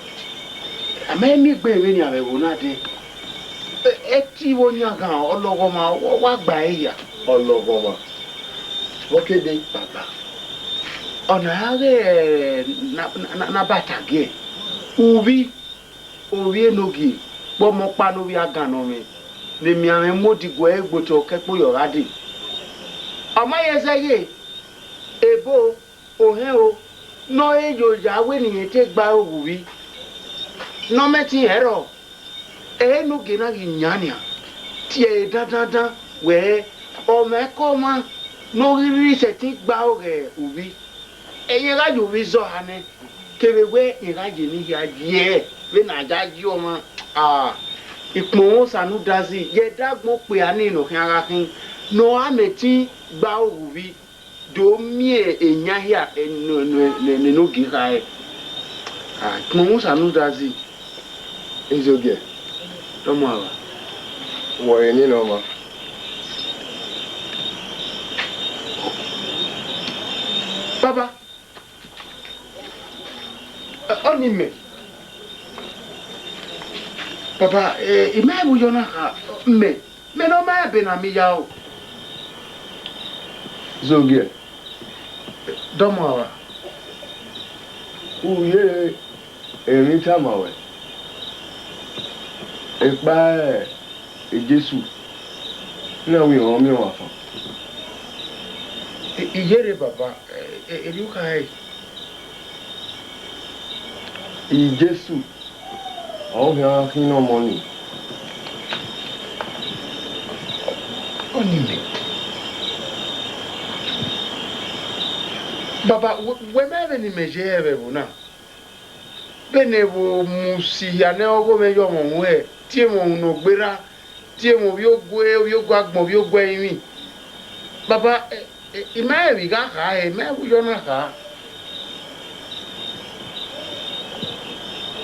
A ma miẹn egbe vbenian vbe ẹvbo na dee. Ẹ, ẹti vbe ọyanghan ọlọghọmwa, ọ wa gba ẹre ya. Ọlọghọmwa. Vbọ ke dee? Baba. Ọna gha ghẹ na, na, na, na bata giẹ. Uvbi, ovbi Enogie, kpọmọ ọkpa ne ovbi agan nọ mwẹ, ne emianmwẹ mu odiguẹ ẹre gbe otọ kẹkpo yọ gha dee. Ọ ma ye zẹ ye, ebo, ohẹn o, ne ọ re ye oya wẹ ne irẹn te gba oghe uvbi, ne ọ mẹ te irẹn rrọọ. Enogie na ghi yan nian, tie ẹre dandandan wẹẹ, ọmwaikọmwa ne ọ ghi rhirhi sẹtin gba ọghẹ uvbi, ẹyẹn gha ye ovbi zẹ ọha nẹ, kevbe wẹ irẹn gha ye eni hia ye vbene a ya yi ọmwa. Ah, ikpọnmwẹ Osanudazi, ye ẹdẹ agbọn okpia nii ne ọ khian gha khin, ne ọ gha mẹ ẹtin gba oghe uvbi. Do miẹn eyan hia ne, ne, ne, ne Enogie khare. Ah, ikpọnmwẹ Osanudazi. Izogie, dọmọ ava. Wẹ ọre eni ne ọ ma. Baba. Ẹ, ọni mẹ. Baba, ẹ, I ma vbe yọ na kha, mẹ. Mẹ ne ọ ma ebe na miẹn ya o. Zogie. Dọmọ ava. U ye emwi tama ruẹ. Ekpa e Jesu, na wi họn miẹn ọmwa fan. I, I yerre baba, e, e, erriọ u khare. Jesu, ọ khian khin ne ọmọ nii. Ọni mẹ. Baba, wẹ, wẹ ma vbene imẹ ye ẹvbo na? Vbene vbe mu si hia ne ọghomwẹ ye ọmọ ruẹ, tie emwa uhunmwu ne ọ gberra, tie emwa ovbi ogue, ovbi ogue agbọn, ovbi ogue ẹrinmwi. Baba, ẹ, ẹ, I ma rẹn vbe I gha kha ẹre, I ma rẹn vbe u yọ na kha.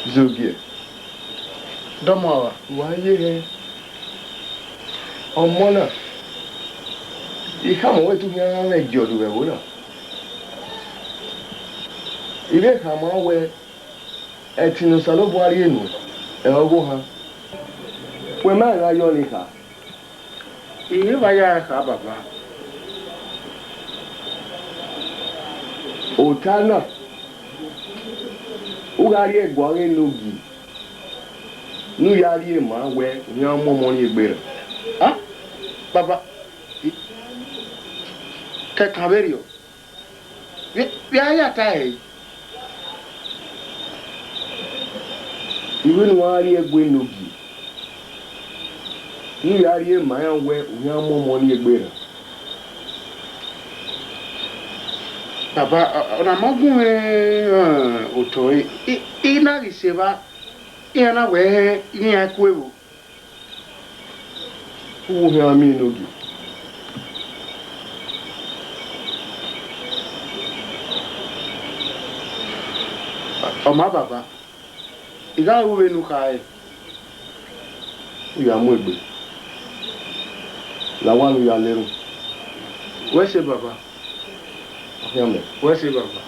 Izogie. Dọmọ ava. Wa ye hẹ. Ọmọ na, I khama wẹ te u khian gha mwẹ giọdọ vbe ẹvbo na. I vbe khama wẹ, ẹtin ne Osanobua rhie nuẹn, ẹre ọ ghe ohan. Wẹ ma gha yọ ọnii kha. I vbe vba ya ẹre kha, baba. Ota na, u gha rhie ẹguae ọghe enogie, ne u ya rhie ma wẹ u khian mu ọmọ rrie egbe ra. A, baba, I, kẹkan vberriọ. Vbe, vbe a ya ta ẹre? I wẹ ne u gha rhie ẹguae enogie, ne u ya rhie ma iran wẹ u khian mu ọmọ rrie egbe ra. Baba, ọ, ọ na ma gu mwẹ, ẹ, otọ ẹre. I, I na ghi sẹ evba, iran na wẹ hẹ, iran ku evbo. U wo khian miẹn enogie. Ọ ma baba, I gha ru vbene u khare. U ya mu egbe, la owa ne u ya na erhunmwu. Wẹ sẹ baba. Ọ khian mẹ. Wẹ sẹ baba.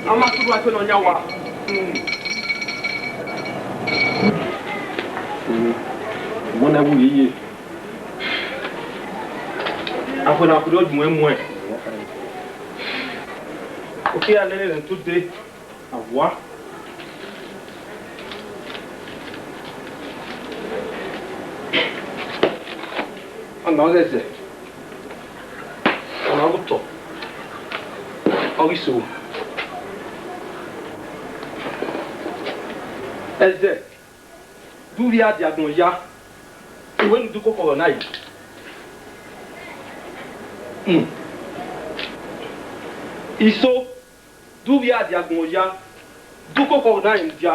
A ma turu atu ne ọ yan wa. Mọ na wu yeye. Afuẹn na kure ọdun ẹmuẹn. Oke a nene ne today. Awa. Ọna ọ zẹzẹ. Ọna ọ ghe otọ. Ọ ghi so. Ẹzẹ. De u vbe a dia agbọn ya, uwẹ ne u dẹ ukoko ọghọ na yi. Hmm. Iso, de u vbe a dia agbọn ya, de ukoko ọghọ na yi mudia.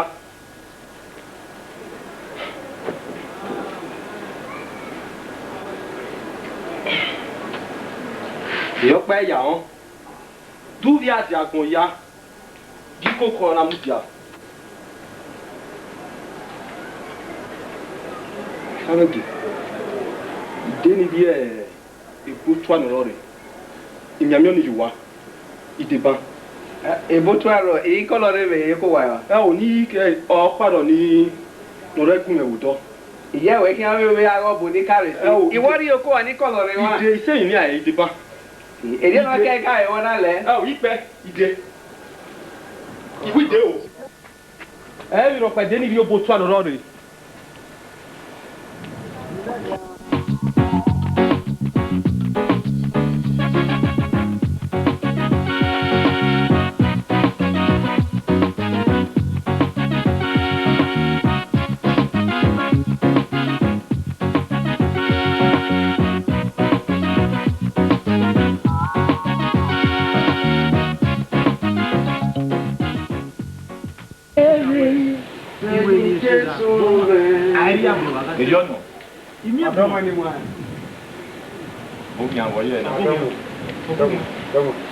Vbe ọkpa ya rẹn, de u vbe a dia agbọn ya, de ukoko ọghọ na mudia. Arẹngie, I de ne I rhie ebo otua ne ọ rrọọ rre, I mianmian ọnii ye uwa, I deba. Ebo otua rrọọ, I kọlọ rre vbe eko uwa ra? Ẹ o, ne I ke ọkpa rrọọ ni, ne ọ rre gu mwẹ vbe odọ. Iyẹ wẹ khian vbe vbe gha ghe ọbo ne I ka rre fi. Ẹ o, I wẹ ọ rhie oko uwa ne I kọlọ rre emwa. I de, I sẹ emwi ne I deba. Erriọ na kẹ ka ẹre na lẹ. Ẹ o, ikpẹ, I de. I wi de o. Ẹ vbe rhọkpa de ne I rhie obọ otua ne ọ rrọọ rre. Erriọ nọ. Ọdọmọ ni wa. Mo kàn wọ yẹ na. Ọdọmọ. Ọdọmọ.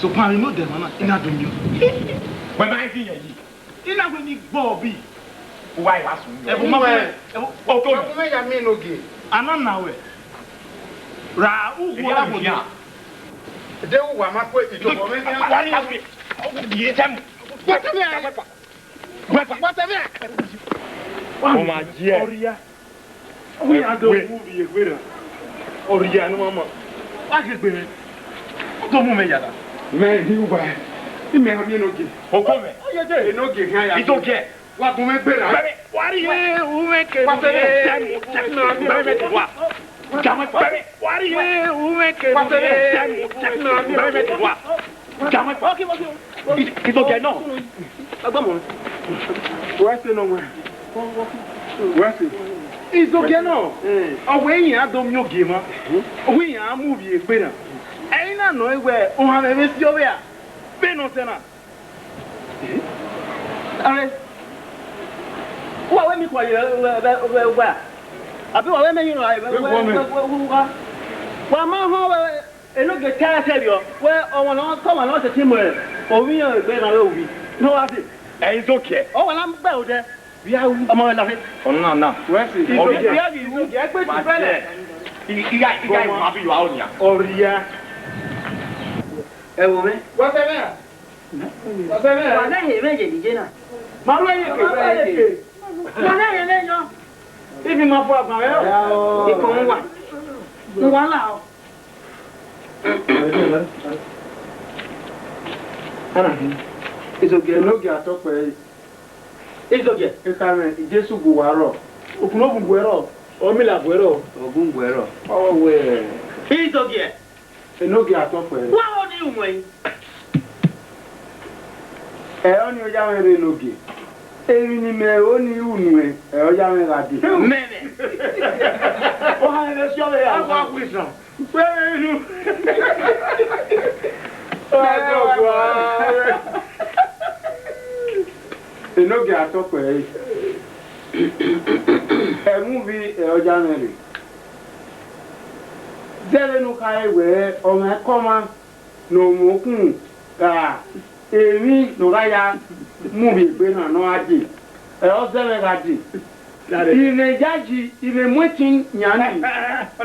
Sokpan, emwi ne odẹ ma na, I na do miẹn. Wẹ ma i fi yẹn yi. I na wẹ ne I gbọ bi. Uwa i wa sun yọ. Ẹvbo ma wẹ, ẹvbo, Oto. Wa gu mwẹ ya miẹn Enogie. A na na wẹ. Ra uwu ọna wẹ. De uwa ma kue itobọ mwẹ khian. Wa ni ma wẹ. Ye tẹmu. Wa tẹmu. Wa tẹmu. O ma jiẹ. Ọrria. Uwẹ iran do mu vbe egbe na. Ọrria ne u ma ma. Wa ghe egbe mwẹ. U do mu mwẹ ya na. Mẹ hi uwa. Imẹ a miẹn Enogie. Oko mwẹ. Enogie khian ya. Izogie. Wa gu mwẹ gberra. Bẹbẹ, wa rhie umwẹ ke. Wa sẹ mwẹ. Bẹbẹ, wa. Bẹbẹ, wa rhie umwẹ ke. Wa sẹ mwẹ. Bẹbẹ, wa. Izogie nọ. Agbọmọ. Wẹ sẹ nọ wẹ. Wẹ sẹ. Izogie nọ. Ọ wẹ iran do miẹn ogie mwa. Ọ wẹ iran mu vbe egbe na. Ẹre na nọ wẹ ohanmwẹ vbe si ọvbehe a. Vbene ọ sẹ na. Are, wa wẹ mi khuẹ ye vbe uwa? Abi wa wẹ mẹ hin rua vbe uwa? Wa ma họn wẹ Enogie ta ẹsẹ vbiọ, wẹ ọmwa ne ọ, ọmwa ne ọ sẹtin mu ovbi iran egbe na vbe uwi ne ọ gha dee. Ẹ i Izogie. Ọ wa na gbe odẹ. Via ru ọmọ rẹ lafe. Ọna na. Wẹ si. Izogie, Izogie, ẹgbẹ ti fẹlẹ. I, I gha, I gha ma bi yo aro nia. Ọrria. Ẹ wo mwẹ. Wa sẹ mwẹ. Wa sẹ mwẹ. Wa nẹ ehe mwẹ ye dide na. Ma ru ẹyeke. Ma ru ẹyeke. Ma nẹ ehe mwẹ yọ. Ifi ma fua gban rẹ. Ikun wa. Wa la o. Ana, Izogie, Enogie atọ kpẹre. Izogie. Ekhọe mwẹ, Jesu gu uwa rrọọ. Okhuo ne ovun gu ẹre rrọọ. Ọ mila gu ẹre rrọọ. Ogun gu ẹre rrọọ. Ọ wẹ. Izogie. Enogie atọ kpẹre. Wa ho ni ru nuẹn. Ẹ ọnii ọ ya mwẹ rre Enogie. Emwi ne imẹ ro ni ru nuẹn, ẹ ọ ya mwẹ gha dee. Mẹmẹ. Ohanmwẹ vbe si ọvbehe a. Wa gu isan. Wẹ vbe ru. Enogie atọ kpẹre. Ẹmwẹ uvbi ẹ ọ ya mwẹ rre. Zẹvbe ne u khare wẹẹ ọmwa ẹkọmwa ne ọ mwẹ okhuo ra emwi ne ọ gha ya mu vbe egbe na ne ọ gha dee, ẹ ọ zẹ mwẹ gha dee. Imẹ yayi, imẹ mu ẹtin yan nii.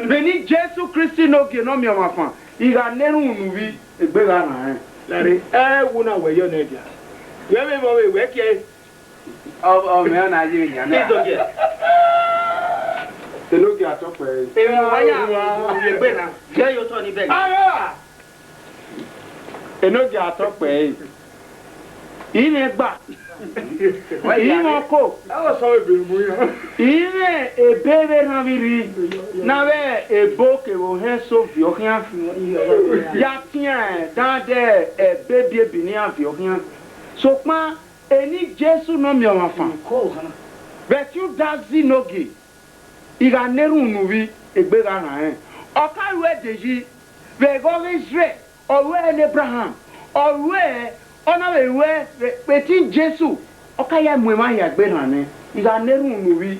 Vbene Jesu Kristi ne Ogie ne Ọmiọnmwafan, I gha na erhunmwu ne uvbi, egbe gha rran rẹn. Lare, ẹ wu na wẹ yọ nẹ dia. Wẹ vbe vbọ vbe wẹ kiẹ. Ọ, ọ mẹ ọ na ye yan na. Izogie. Enogie atọ kpẹre. Emwi ne uwa ya vbe egbe na, gie ye otọ ni bẹghe. Ara! Enogie atọ kpẹre. Imẹ gba. Imẹ ọko. Ẹ sọ ebe mu yan. Imẹ ebe vbe erhan vbe rri. Na vbe ebo kevbe ohẹn eso viọ khian. Ya tian dan de ebe ebiebi ne iran viọ khian. Sokpan, eni Jesu ne Ọmiọnmwafan, vbe ẹtin udazi ne Ogie, I gha na erhunmwu ne uvbi, egbe gha rran rẹn. Ọ ka ru ẹdẹ yi, vbe ẹghẹ ọghe Izrẹl, ọ ru ẹre ne Ebraham, ọ ru ẹre, ọ na vbe ru ẹre vbe ẹtin Jesu, ọ ka ya mu emwa hia egbe rran nẹ, I gha na erhunmwu ne uvbi.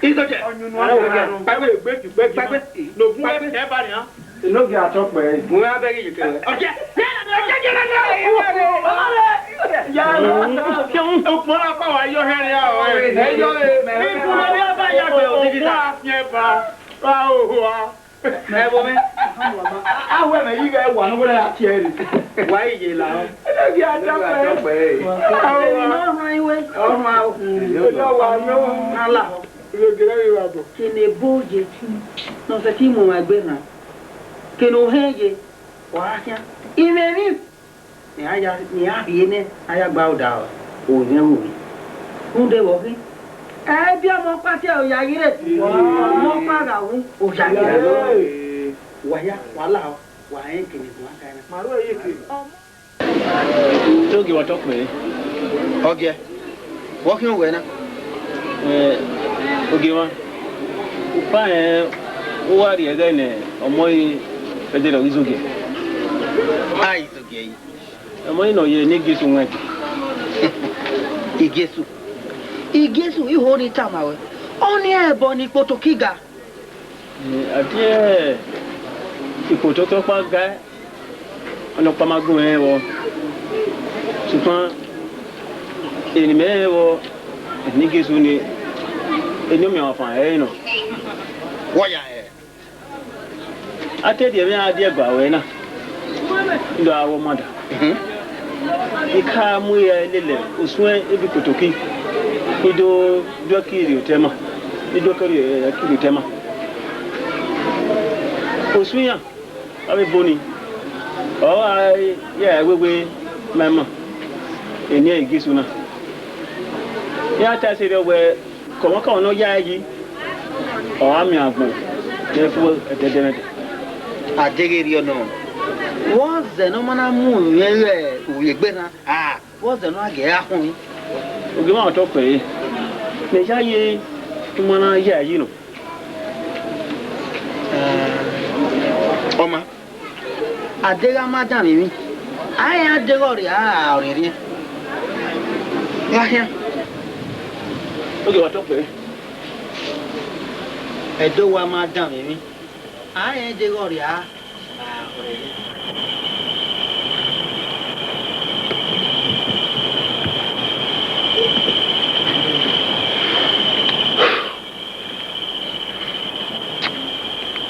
Izogie. Ọyunnu ara wẹ, kpaegbe egbe, kpaegbe, ne ogun wẹ, kpaegbe. Enogie atọ kpẹre. Mu mwẹ abẹghe iyeke wẹ. Ọjẹ. Ya, ukpọn na kọ wa yọ hẹn ya o. Ẹ yọ le. Ikun ne ọ ba ya gbe odighi ta. Ukpọn afiẹn ba. Ra oho a. Ẹ wo mẹ. A wẹ mẹ yi ghẹ wa ne wẹ ya tie ẹre. Wa yi ye la o. Ẹ ghi a dọkpẹ. Ẹ ghi a dọkpẹ. Ẹ ma họn iwe. Ọ họn o. Ẹ yọ wa nọ. Na la. Ẹ ghi a gha bọ. Kene ebo ye. Nọ sẹ ti mu wa gbe na. Kene ohẹn ye. Wa khian. Imẹ ni. Ne a ya, ne a rhie nẹ, a ya gba odaro, ovbi ẹvbo vbe. Rhunmwuda vbe ọ khin, ẹ i biẹ ọmọ ọkpa tie oya ghi rre, ọmọ ọkpa gha wu, oya ghi rre. Wa ya, wa la, wa rẹn kene gun a ka na. Ma ru ẹre ye ke. Te ogie wa tọ kpẹre. Ọgiẹ, vbe ọ khian wẹ na? Ẹ, ogie mwa, upa rẹn, u wa rhie ẹghẹ ne ọmọ ẹre, ẹdẹ ne ọ ghi zogie. A i zogie yi. Ọmọ ẹre ne ọ ye ne Jesu wẹn. Jesu. Jesu, iho ni tama ruẹ. Ọnii ẹbọ ni kpoto kiga. A tie ikpototọ ọkpa ga, ọnọkpa ma gun mwẹ vbọ. Sokpan, eni mẹ rẹn vbọ, eni Jesu ni, eni ọmiọnmwafan ẹre nọ. Wọ ya hẹ. A te rhie emwi iran die ẹgba ruẹ na, I do gha ru ọmada. Mhm. I ka mu iran lele osuẹn ebe ikotoki, I do, do ẹki rhie otọ ẹmwẹ, I do ẹki rhie, ẹki rhie otọ ẹmwẹ. Osuẹn iran, avbe ebo ni, ọ gha ya wewe ma ima, eni ẹre Jesu na. Iran ta ẹse rriọ wẹẹ, kọmwakọmwa ne ọ ya ẹe yi, ọ ra miẹn agbọn ne ẹ fu ẹdẹdẹmwẹdẹ. A deghẹ erriọ nọ, vbọzẹ ne ọ ma na mu mwẹ ghe uvbiegbe na, a, vbọzẹ ne ọ gha gie ẹre akhunmwu? Ogie mwa ọtọ kpẹre, mẹ ya ye, ne u ma na ya ẹe yi nọ. Ọma, a deghẹ a ma danmwẹ emwi, a i ra deghẹ ọ rhia ọrhiẹnrhiẹn. Gha khian. Ogie wa tọ kpẹre. Ẹdẹ uwa ma danmwẹ emwi, a i ra deghẹ ọ rhia ọrhiẹnrhiẹn.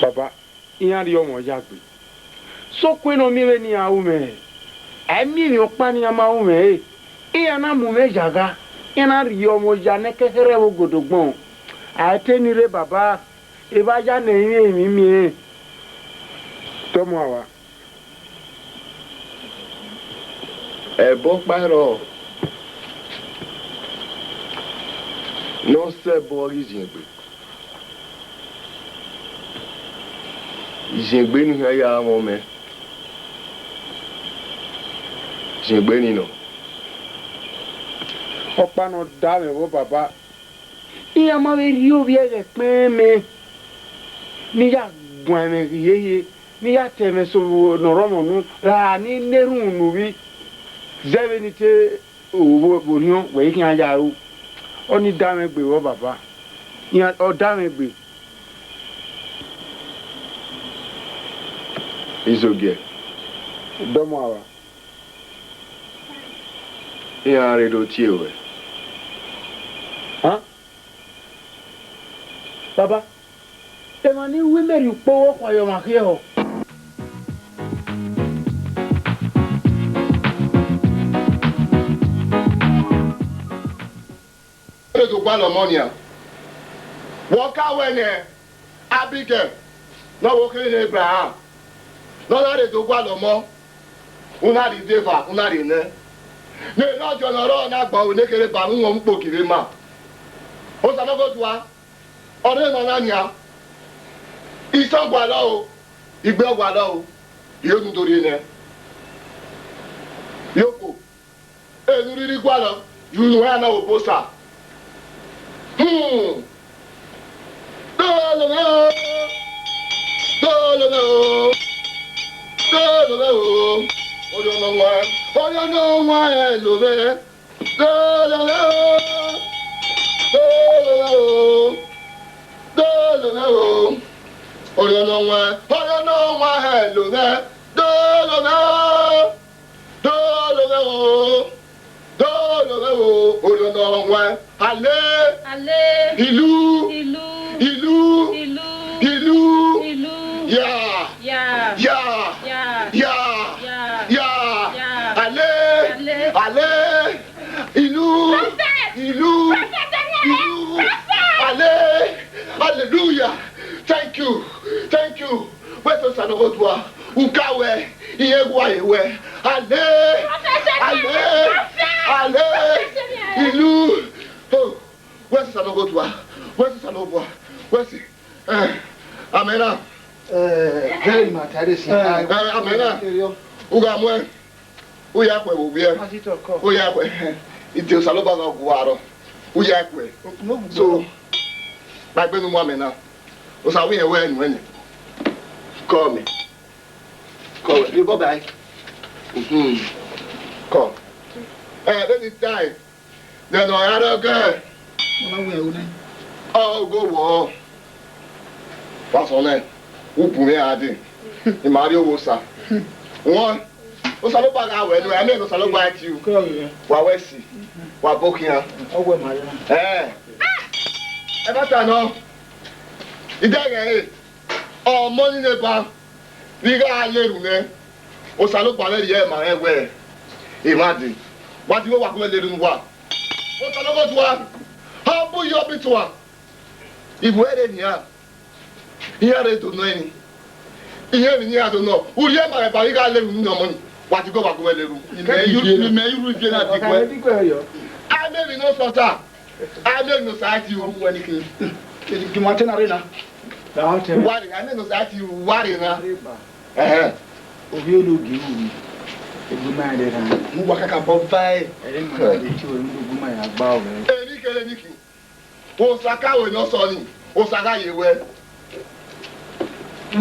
Baba, iran rhie ọmọ ya gbe. Sokpan ne ọ miẹn vbene iran ru mwẹ, a i miẹn emwi ọkpa ne iran ma ru mwẹ re, iran na mu mwẹ ya gha, iran na rhie ọmọ ya ne ẹkẹhẹrhẹ vbe ogodogbọn. A i te ni rre baba, evba ya ne ẹrinmwi emwi miẹn. Tọmọ ava. Ẹbọ ọkpa i rrọọ ne ọ sẹ ẹbọ ghi ziengbe. Iziengbe ni hia ya mwẹ ọmẹ. Iziengbe ni nọ. Ọkpa ne ọ da mwẹ vbọ baba, iran ma vbe rhie ovbi ẹghẹ kpẹnmwẹ ne I ya guan ẹmwẹ hiehie, ne I ya ta ẹmwẹ sẹ ne ọ rre ọmọ unu, ra ne I na erhunmwu ne uvbi zẹ vbene I te ru vbe orhiọn wẹ I khian ya ru. Ọnii da mwẹ egbe vbọ baba, iran, ọ da mwẹ egbe. Izogiẹ. Dọmọ ava. Iran rre do tie ruẹ. Han? Baba, emwa ni ru imẹ rhie ukpo vbe ọkhua ye ọmwa khiẹ họ. Rre do gualọ ọmọ nian. Wẹ ọ ka wẹ nẹ, Abigail, ne ọ vbe okhiẹrẹ ne Ebraham, ne ọ na rre do gualọ ọmọ, u na rhie ideva, u na rhie nẹ. Ne erha ọdiọn ne ọ rrọọ na gba ru ne kherhe ba mwẹ uhunmwu kpo givbe ima. Osanobodua, ọ rre emwa na nian. Isọn gualọ o, igbe ọ gualọ o, irenu do rhie nẹ. Yoko. Enu rhirhi gualọ, ye unu ẹre na vbe obọ Osa. Hmm. Dọlọ mwẹ o, dọlọ mwẹ o, dọlọ mwẹ o, Orhiọn Ne Ọ Wan, Orhiọn Ne Ọ Wan ẹlò mwẹ. Dọlọ mwẹ o, dọlọ mwẹ o, dọlọ mwẹ o, Orhiọn Ne Ọ Wan, Orhiọn Ne Ọ Wan ẹlò mwẹ. Dọlọ mwẹ o, dọlọ mwẹ o, Ọnrẹn, ale. Ale. Ilu. Ilu. Ilu. Ilu. Ilu. Ilu. Ya. Ya. Ya. Ya. Ya. Ya. Ya. Ya. Ale. Ale. Ale. Ilu. Prophet. Ilu. Prophet, Daniel. Ilu. Prophet. Ale. Hallelujah. Thank you. Thank you. Wẹ sẹ Osanobua, u ka wẹ, irẹn wa ye wẹ. Ale. Prophet, Daniel. Ale. Prophet. Ale. Prophet, Daniel. Ilu. Oh. Wẹ sẹ Osanobua. Wẹ sẹ Osanobua. Wẹ sẹ. Eh, amẹ na. Eh, very much, I dey see. Eh, eh, amẹ na. U gha muẹn. U ya khuẹ vbe ovbiẹ. Pastor, come. U ya khuẹ. Ite Osanobua gha gu aro. U ya khuẹ. No, no, no. So, kpaegbe ne u mu amẹ na. Osa wẹ irẹn wẹ nuẹn nẹ. Call me. Call me. You bye bye. Mhm. Call. Eh, anytime. Then ọ ya rẹ ọgẹ. Ọ na wẹ ẹro nẹ. Ọ go wọ. Pastor nẹ, u bu mwẹ a dee. I ma rrie owa Osa. Wọn, Osanobua gha wẹ nuẹn, amẹ ne Osanobua tie u. Kọ rẹ. Wa wẹ si. Wa bo khian. Ọ wẹ ma rẹ na. Eh. Ẹ ma ta nọ. Idẹghẹ ẹre, ọmọ ni neba. Vbe I gha na erhunmwu nẹ, Osanobua mwẹ rhie ma rẹn wẹ, emwa dee, wa dee, wa gu mwẹ na erhunmwu uwa. Osanobua, ọ bu yọ bitua, ivbi ẹre nian, iran rre do nọ ẹre, iran emwi ne iran do nọ, u rhie ma rẹn ba vbe I gha na erhunmwu nọ ọmọ ni, wa dee, wa gu mwẹ na erhunmwu. Imẹ i ru, imẹ i ru ivie na diguẹ. A miẹn emwi ne ọ sọta. A miẹn emwi ne Osa tie u. Uwẹ ni ke, ke ima te na rre na. Wa rre, a miẹn emwi ne Osa tie u, wa rre na. Ẹhẹn. Ovbi ologie ru, egbe ima rre na. Mu wa kakabọ va ẹre. Ẹre ima na de tie ore, mu egbe ima ya gba ore. Emwi kere emwi khin. Osa ka ru ne ọ sọ ni, Osa gha ye wẹ.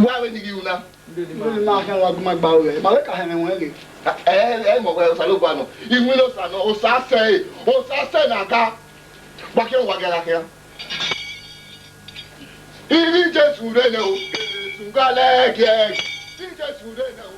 Wa vbe ni ghi ru na. Nene ima khian wa gu ima gba ore, ma vbe ka họn ẹmwẹ ruẹn ghe. Ẹ, ẹ, ẹ mọ wẹ Osanobua nọ, iwinna Osa nọ, Osa sẹ ẹre, Osa sẹ ne a ga, wa khian wa gha khian. Ivbi Jesu rre nẹ o, Jesu gha lẹ giẹ, Ivbi Jesu rre nẹ o.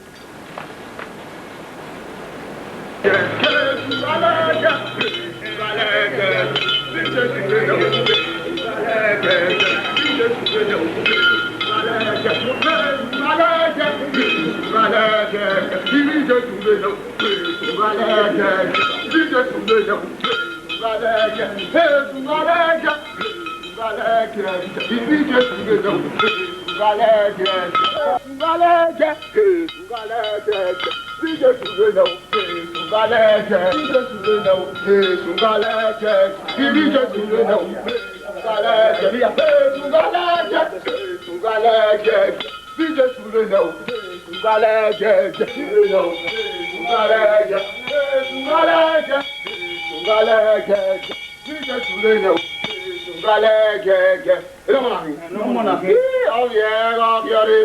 Ii, ọ vbe ẹre, ọ vbe ọre.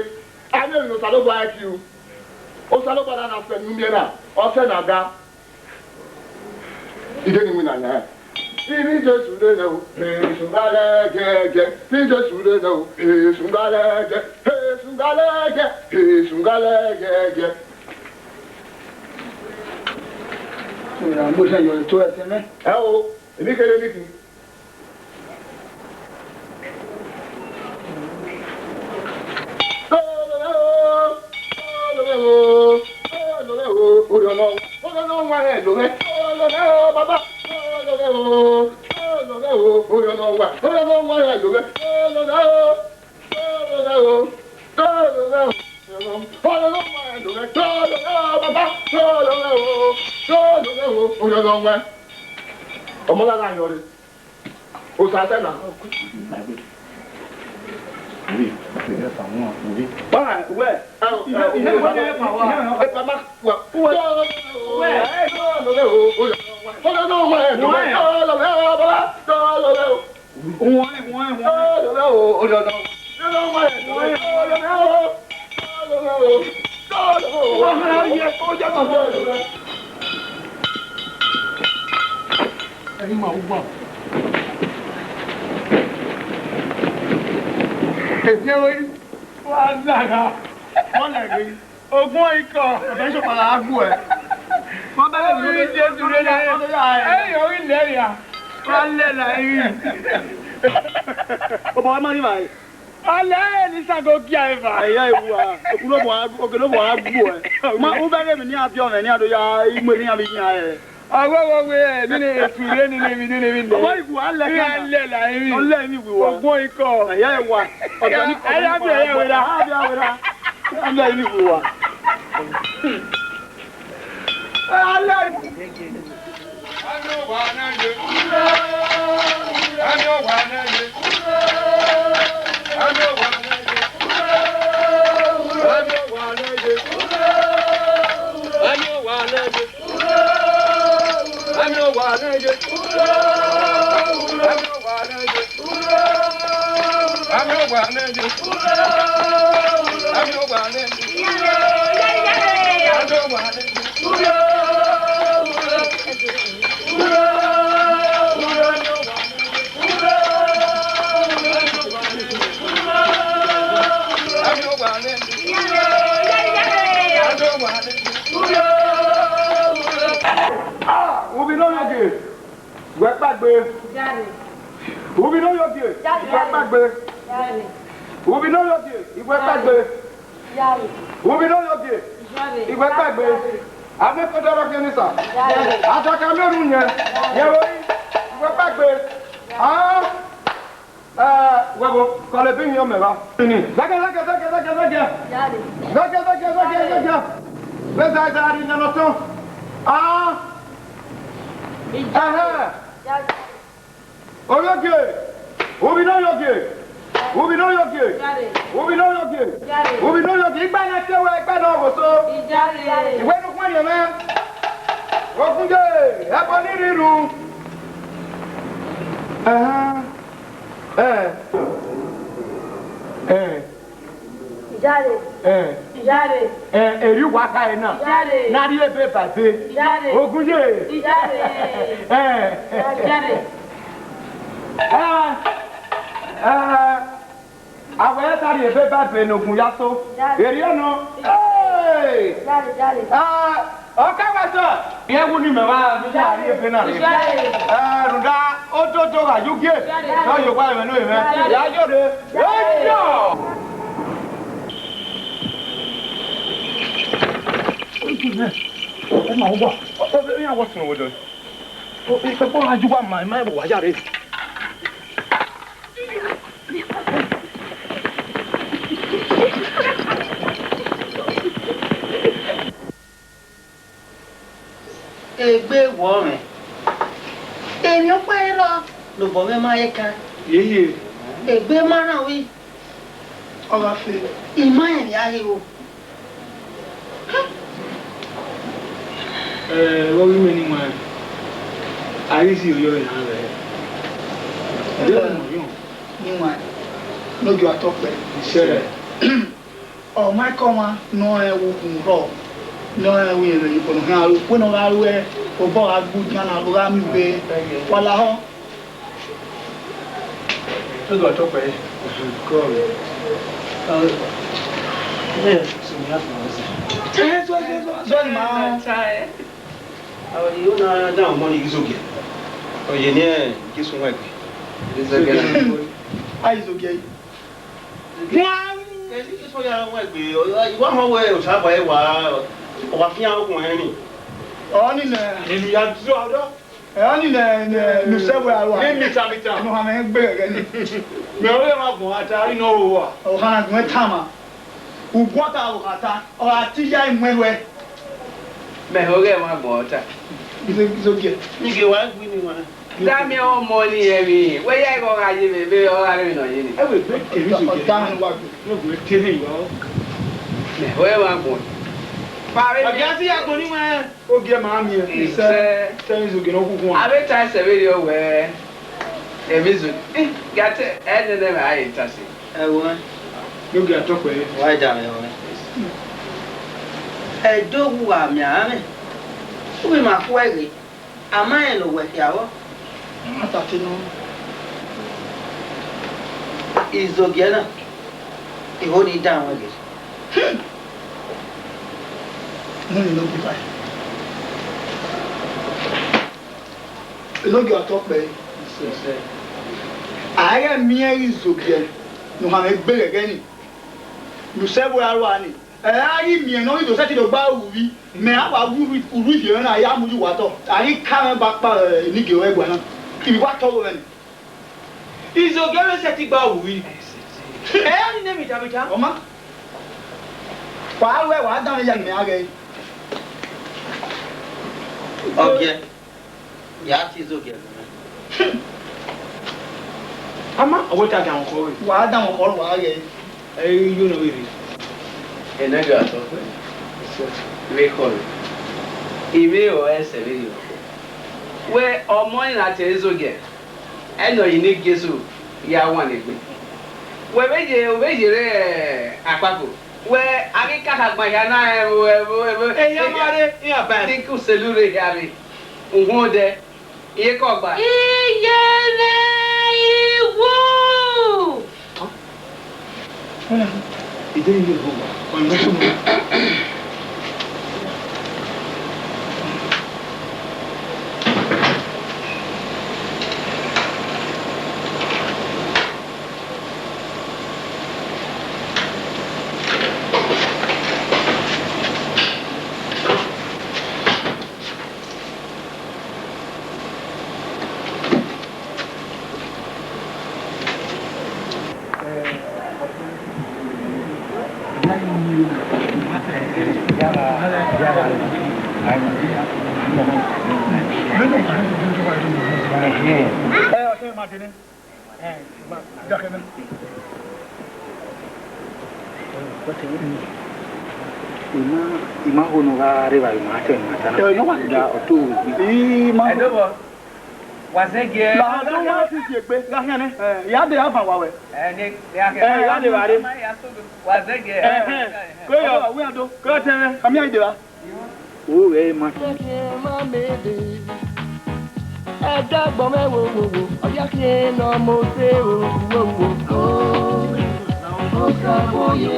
A miẹn emwi ne Osanobua tie u. Osanobua na na sẹ ne u miẹn na, ọ sẹ ne a ga. Ide ni winna nẹ. Ivbi Jesu rre nẹ o, Jesu gha lẹ giẹgiẹ. Ivbi Jesu rre nẹ o, Jesu gha lẹ giẹ, Jesu gha lẹ giẹ, Jesu gha lẹ giẹgiẹ. Ẹ o, emwi kere emwi khin. Ọmọ na gha yọnrẹn. Osa sẹ na. Wẹ, wẹ. Ẹ, ẹ, ẹ, ẹ, ẹ, ẹ, ẹ, ẹ, ẹ, ẹ, ẹ, ẹ, Ogun ikọ. Ọbẹ sọ kpala agu ẹ. Wọn bẹ lè Orí Jésù rere. Ẹ̀yin orí ilẹ̀ rẹ̀. Alẹ la iri. Obọ ma ni vai. Alẹ ni sa go gia eva. Ẹyẹ ewu a. Okun no bo a, oke no bo a gbu ẹ. Ma u bẹghe mi ni a biọ mwẹ ni a do ya imu ni a bi yan ẹ. Awe, awe, awe, nene etu re, nene emwi, nene emwi nẹ. Ọmọ igu alẹ kan. Alẹ la emwi. Ọlẹ emwi wiwa. Ogbon ikọ. Ẹyẹ wa. Ọjọ ni kọ. Aya bi ẹyẹ wẹra. Aya bi ẹyẹ wẹra. Ọlẹ emwi wiwa. Alẹ. Uvbi ne ọ yọ gie, wẹ kpaegbe. Uvbi ne ọ yọ gie, wẹ kpaegbe. Uvbi ne ọ yọ gie, wẹ kpaegbe. Uvbi ne ọ yọ gie, wẹ kpaegbe. Amẹ ko dọrọ khian ni sa. Adaka mẹ ru yẹn, yẹn ro, wẹ kpaegbe. Ah. Eh, wẹ vbo, kọlọ ebe ihiọn mẹ vba. Zẹgẹ, zẹgẹ, zẹgẹ, zẹgẹ, zẹgẹ. Zẹgẹ, zẹgẹ, zẹgẹ, zẹgẹ. Vbe zẹgẹ, zẹgẹ, rhie nọ tọn. Ah. Ẹhẹn. Oyọgie. Uvbi ne oyọgie. Uvbi ne oyọgie. Uvbi ne oyọgie. Uvbi ne oyọgie. Igba na te wẹ, igba na ọghoso. Iwẹ ne ukpọn yẹn mwẹ. Okunye, ẹbọ ni rhirhu. Ẹhẹn. Ẹ, ẹ, Iyare. Ẹ, Iyare. Ẹ, eri uwa khare na. Iyare. Na rhie ebe ba ebe. Iyare. Ogunye. Iyare. Ẹ. Iyare. Ẹ, ẹ, a wẹ ta rhie ebe ba ebe ne ogun ya so. Iyare. Eri nọ. Iyare. Ẹ. Iyare, iyare. Ẹ. Ọka wa sọ. Irẹn wu ni mẹ vba, mẹ ya rhie ebe na rre. Ẹ, rhunmwuda ododo gha ye ugie, ne ọ ye owa ẹmwẹ ne ovbi mwẹ. Ya yo rre. Eyo! Ẹ ma uwa. Ọ, ọ, iran wa sunu wo dọ. Ọ, ikpẹkpọ gha ye uwa ma, ma wa ya rre. Egbe wọ mwẹ. Emwi ọkpa i rrọọ ne obọ mwẹ ma he kan. Yeye. Egbe ma rhan uhi. Ọ gha fe. I ma rẹn emwi a he ro. Ẹ, vbe ọ ghi mwẹ ne I wan, a ghi si oyọ ẹre na vbe. Ẹ, ne I wan, ne ogie a tọ kpẹre. Sẹ. Ọ ma kọ ọmwa ne ọ rẹn vbe ukhunmwu rrọọ, ne ọ rẹn vbe irẹn vbe iyobọ ne ọ khian ru, wẹ ne ọ gha ru ẹe, obọ gha gbe udian na, ọ gha miẹn ughe, wa lahọ. Tó dọ̀ tó pẹ́. Kọ́ mi. Ẹ, sọ mi á fún ọ sí. Ẹ, sọ, sọ, sọ, sọ ni ma. Àwọn yìí ó náà dáhùn mọ́ ní Izogie. Oyè ní ẹ̀, kí sun wẹ̀ gbé. Izogie. A Izogie. Wọ́n. Èyí kí sun ya wẹ̀ gbé. Ìwà hàn wẹ̀ òṣàbà ẹ̀ wá. Ọ̀wà fi hàn okùn ẹ̀ rìn. Ọ ni nẹ. Ìlú ya dúró ọ̀dọ́. Ẹ, ọ ni nẹ, nẹ, nusẹ wẹ aro a. Ni mita mita. Ẹnu ha mẹ gbe gẹgẹ ni. Mẹ ọre ma gbọn ata ri nọ ro wa. Ọ ha na gbọn tama. Ugbọn ta ro ha ta. Ọ ha ti ya imuẹn wẹ. Mẹ ọre ma gbọn ta. Izo, izo giẹ. Ni ge wa gbi ni wa. Dami ọmọ ni ẹmwi. Wẹ ya igho gha ye vbe, vbe ọ gha rẹ emwi nọ ye ni. Ẹ wẹ gbe kere izo giẹ. Ọ da ni wa gbe. Wẹ gbe kere iwa. Mẹ ọre ma gbọn. Fare mi. Ọgẹ ti ya gbọn ni wẹ. Ogie ma miẹn, isẹ, isẹ izogie ne ọ khukhun. Avbe ta ẹsẹ vberriọ wẹ, emwi izogie, eh, ga te, ẹ nene mwẹ a ye ta ẹse. Ẹwẹ. Ne ogie a tọ kpẹre. Wa da mwẹ ẹwẹ. Ẹdẹ owu gha miẹn amẹ, u ghi ma khuẹ ghe, a ma rẹn ne owẹ khian vbọ. A ma ta te nọ. Izogie na, igho ni dan ruẹ ghe. Hmm. Nene ne ogie va. Enogie a tọ kpẹre. A i ghẹ miẹn izogiẹ ne u hanmwẹ egbe ghẹghẹ nii, ne u sẹ ẹvbo ra rua nii, ẹ i ghi miẹn ne ọ ghi do sẹtin do gba ru uvbi, mẹ a wa ru urhu ivie mwẹ na, a ya mu ye uwa otọ, a ghi ka mwẹ ba kpa, ẹ, enigie ruẹ ẹguae na, I vbe wa tọ ọghe mwẹ nii. Izogiẹ vbe sẹtin gba ru uvbi. Ẹ i gha nene emwi davida. Ọ ma, wa ruẹ, wa danmwẹ ya ne imẹ gha ghẹ. Ọgiẹ. Ya tie izogiẹ gu mwẹ. Ama, ọ wẹ te a danmwẹ ọkhọ rre. Wa danmwẹ ọkhọ rre, wa ghẹ. Ẹ i yo ne ọ vbe rre. Eneghe a tọ kpẹ. Vbe khọe, I vbe rẹn ọre ẹsẹ vberriọ. Wẹ ọmọ ni na tie izogiẹ, ẹnọ ine Jesu ya wan egbe. Wẹ vbe ye, u vbe ye rre akpako. Wẹ, a ghi kakha gban hia na, ẹvbo, ẹvbo, ẹvbo. Ehia ma rre, iran ba ẹre. Think uselu rre hia rre. Uhunmwu odẹ, iyeke ọgba. Iye mwẹ iwu. Ide iye ọgba. I ma, I ma ho ne u gha rre evbare, ma tẹ ne ima ta na. Ẹ, ne ọ wa da ọtọ egbe. I ma. Ẹdẹ vbọ, wa zẹgiẹ. La, la, la, ti si egbe. Gha khian nẹ. Ẹ, ya de avan wa wẹ. Ẹ, ne, ya khian. Ẹ, ya de evbare. Wa zẹgiẹ. Ẹ, ẹ. Ko yọ. Wa do. Ko tẹ mwẹ. Ami a de evba. Wo ghẹ ma. Ẹdẹ agbọn mwẹ wo, wo, wo, ọ ya khian ne ọ mose o, wo, wo, wo. Osa vbe ye,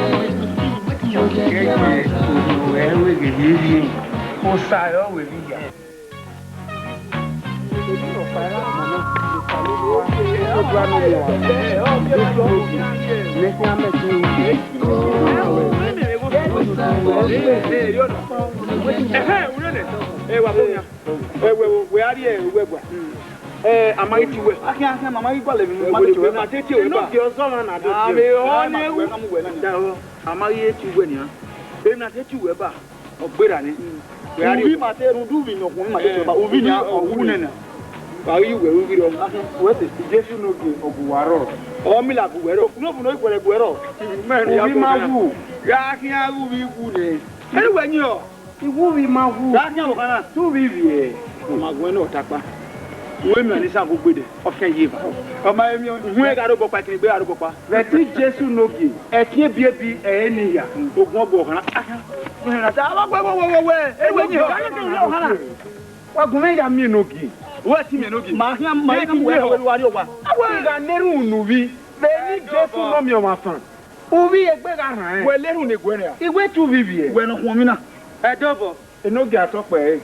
ẹ wẹ ghe ye rhie, Osa ọre ọ wẹ vbe ya. Ẹhẹn, u rẹn nẹ. Ẹ, wa bọ yan. Ẹ, wẹ, wẹ a rrie uwẹ gua. Ẹ, a ma ghi tie uwẹ. A khian, a khian, ma ma ghi gualọ emwi ne u ma te tie uwẹ ba. Enogie ọzọ ọmwa na do tie. Avbe ọ ne ru. A ma ghi tie uwẹ nian. Emwi ne a te tie uwẹ ba, ọ gberra nẹ. Wẹ a rrie. Uvbi ma te rhunmwuda uvbi ne ọ khuọnmwi ma te tie uwẹ ba. Uvbi nian, ọ wu nẹ na. Wa ghi ye uwẹ ru uvbi rọ. Wẹ te, Jesu ne ogie, ọ gu uwa rrọọ. Ọ mila gu uwẹ rrọọ. Okhuo ne ọ bu ne ọ i kuẹrẹ gu uwẹ rrọọ. Uvbi ma wu. Gha khian ru uvbi wu nẹ. Ẹ wẹ yin ọ. I wu uvbi ma wu. Gha khian vbe okhan na. Te uvbi vbiẹ. Ọ ma guẹn ne ọ ta kpa. Uwẹ miẹn ne Isango gbe dẹ, ọ khian ye eva. Ọ ma emwi. Uhunmwu gha rre obọ kpa, ekinegbe gha rre obọ kpa. Vbe ẹtin Jesu ne ogie, ẹtin ebiebi ẹre ne hia. Ogun ọgua okhan na. Wa gu mwẹ ya miẹn enogie. Uwẹ ti miẹn enogie. Ma khian, ma khian, ma khian, wa rrie owa. Avbe gha na erhunmwu ne uvbi. Vbe ẹtin Jesu ne ọ miẹn ọmwa fan. Uvbi egbe gha rran ẹn. Wẹ le erhunmwu ne guẹ nia. I wẹ te uvbi vbiẹ. Wẹ ne ọ khuọnmwi na. Ẹdẹ obọ. Enogie atọ kpẹre.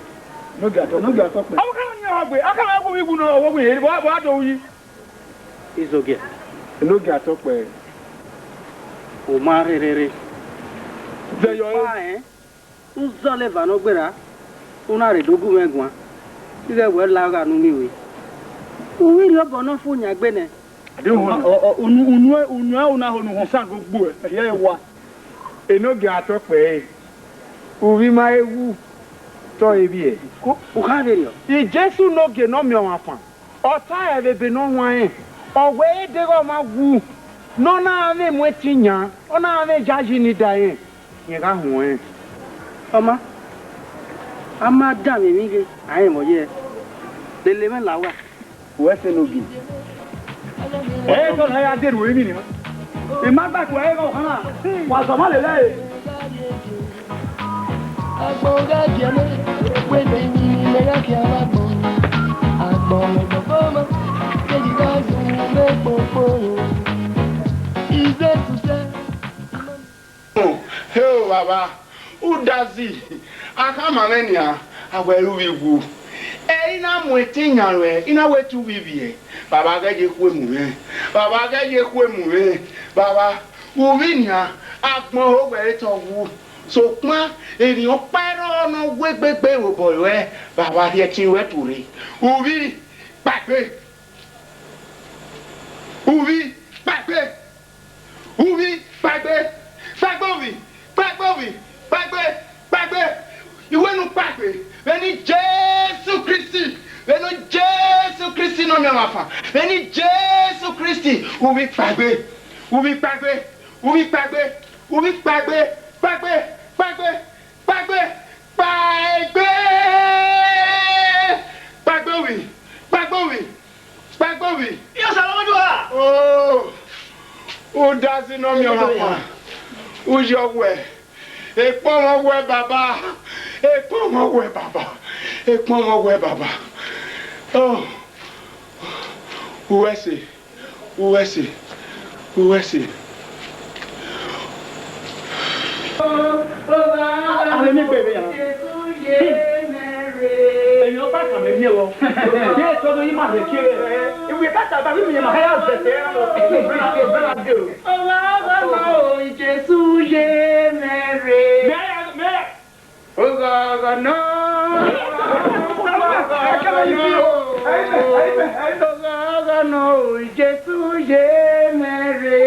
Enogie atọ, enogie atọ kpẹre. Ọ kha ni ọ gbe, a kha wẹ wu igbu nọ, ọ wẹ wu, vbe a do yi. Izogie. Enogie atọ kpẹre. U ma rherere. Zẹ yọ. Fa ẹn. U zọlọ eva ne ọ gberra, u na rhe do gu mwẹ guan, ighẹ wẹ la gha ne u miẹn ue. U ghi rhie obọ ne ọ fu yan egbe nẹ. Unu, unu, unu, unu na ho ne uhunmwu Isango gbuẹ, rhie ẹre wa. Enogie atọ kpẹre, uvbi ma he wu, te ọ re vbiẹ. Ko, u kha vberriọ. Jesu ne ogie ne ọ miẹn ọmwa fan. Ọ ta ẹre vbe ebe ne ọ huanrẹn, ọ wẹ e deghẹ ọmwa wu ne ọ na mwẹ etin yan, ọ na mwẹ iyayi ni da rẹn, rẹn gha huẹn. Ọ ma, a ma danmwẹ emwi ghe, a rẹn vbe ọ ye, lele mwẹ la uwa. Wẹ sẹ ne ogie. Ẹ i tọ na ya dẹrù emwi ni ma. I ma gba ku ẹre ghe ọkhan na, wa zọ ọmwa lele ẹre. Agbọn gha biẹ nẹ, wẹ ne emwi ne imẹ ya khian vbe agbọn. Agbọn mẹ dọgbọ ma, keghi gha zun mwẹ kpokpo. Ize tu sẹ. Heo, baba, udazi, a khama mwẹ nian, a wẹ ru vbe wu. I na mu ẹtin yan ruẹ, I na wẹ te uvbi vbiẹ. Baba ghẹ ye khuemu mwẹ. Baba ghẹ ye khuemu mwẹ. Baba, uvbi nian, agbọn ho wẹ re te ọ wu. Sokpan, erriọ ọkpa ẹrọ ne ọ wu egbegbe vbe obọ ruẹ, Baba rhie ẹtin ruẹ tuorre. Uvbi, kpaegbe. Uvbi, kpaegbe. Uvbi, kpaegbe. Kpaegbe uvbi, kpaegbe uvbi, kpaegbe, kpaegbe. I wẹ ne u kpaegbe, vbene Jesu Kristi, vbene Jesu Kristi ne Ọmiọnmwafan, vbene Jesu Kristi, uvbi kpaegbe, uvbi kpaegbe, uvbi kpaegbe, uvbi kpaegbe, kpaegbe, kpaegbe, kpaegbe, kpaegbe, kpaegbe uvbi, kpaegbe uvbi, kpaegbe uvbi. Iye Osanobua! Oh, udazi ne Ọmiọnmwafan, u yọ wẹ, ekpọnmwẹ wẹ Baba, ekpọnmwẹ wẹ Baba, ekpọnmwẹ wẹ Baba. Oh, uwẹ ẹse, uwẹ ẹse, uwẹ ẹse. Avbe miẹn egbe vbe ya. Emwi ọkpa kan mẹ miẹn vbọ. Ye tọdọ yi ma rhie kie. Iwe ka ta ba vbe imiẹn ma ha ya zẹtẹ. Ọgha ọgha ma o, Jesu ye mẹ rre. Mẹ ya, mẹ ya. Oghọghọ nọ. Oghọghọ nọ, Jesu ye mẹ rre.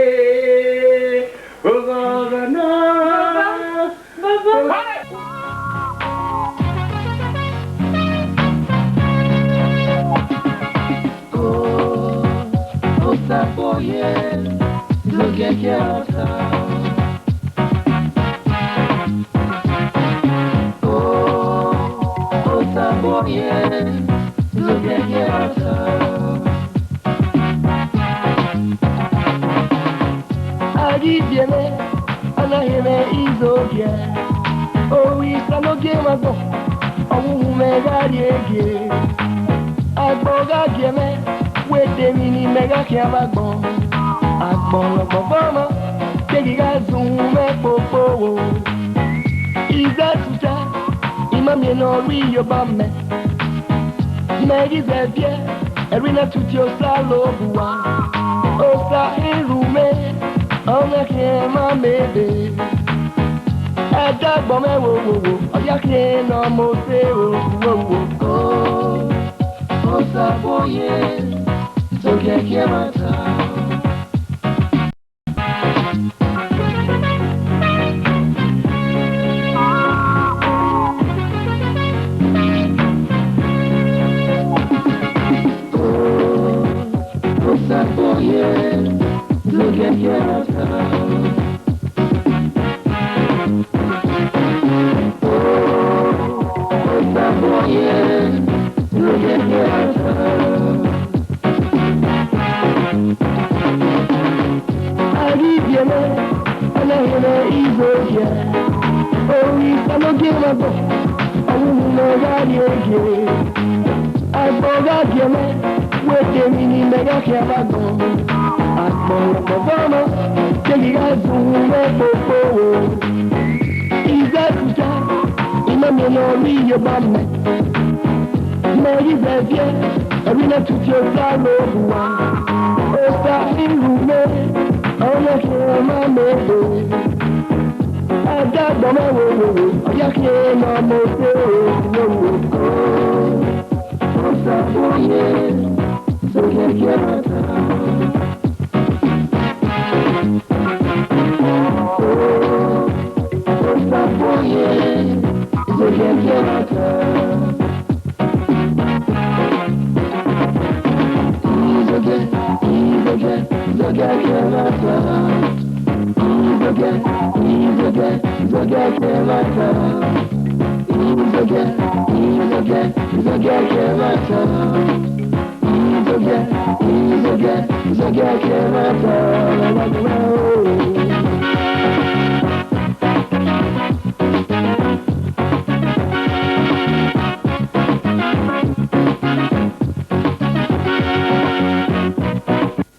Oghọghọ nọ. Baba. Baba. Oh, Osaboye, zogẹgẹ ọta. Oh, Osaboye, zogẹgẹ ọta. A ghi biẹ mwẹ, a na họn mwẹ izogiẹ. Oru Isanogie mwẹ agbọn, ọ vbe uhunmwu mwẹ gha rrie gie. Agbọn gha gie mwẹ, wẹ de emwi ne imẹ gha khian vbe agbọn. Agbọn ne ọ gbọgbọ ọmọ, keghi gha zẹ uhunmwu mwẹ kpokpo. Izaẹtuta, I ma miẹn ne ọ ru iyobọ mẹ. Mẹ ghi zẹ viẹ, ẹre I na tutu Osanobua. Osa erhunmwu mwẹ, ọ na khian ma mẹ ebe. Ẹdẹ agbọn mwẹ wo wo wo, ọ ya khian ne ọ mose o wo wo. Oh, Osaboye, zogẹgẹ ọta. A ghi biẹ mwẹ, a na họn mwẹ izogiẹ. Oru Isanogie mwẹ agbọn, ọ vbe uhunmwu mwẹ gha rrie gie. Agbọn gha gie mwẹ, wẹ de emwi ne imẹ gha khian vbe agbọn. Agbọn ne ọ gbọgbọ ọmọ, keghi gha zẹ uhunmwu mwẹ kpokpo. Izaẹtuta, I ma miẹn ne ọ ru iyobọ mẹ. Mẹ ghi zẹ viẹ, ẹre I na tutu Osanobua. Osa erhunmwu mwẹ, ọ na khian ma mẹ ebe. Ẹdẹ agbọn mwẹ wo wo wo, ọ ya khian ne ọ mose o wo wo. Osaboye, zogẹgẹ ọta. Osaboye, zogẹgẹ ọta. Izogiẹ, izogiẹ, zogẹgẹ ọta. Izogiẹ, izogiẹ, zogẹgẹ ọta. Izogiẹ, izogiẹ, zogẹgẹ ọta. Izogiẹ, izogiẹ, zogẹgẹ ọta.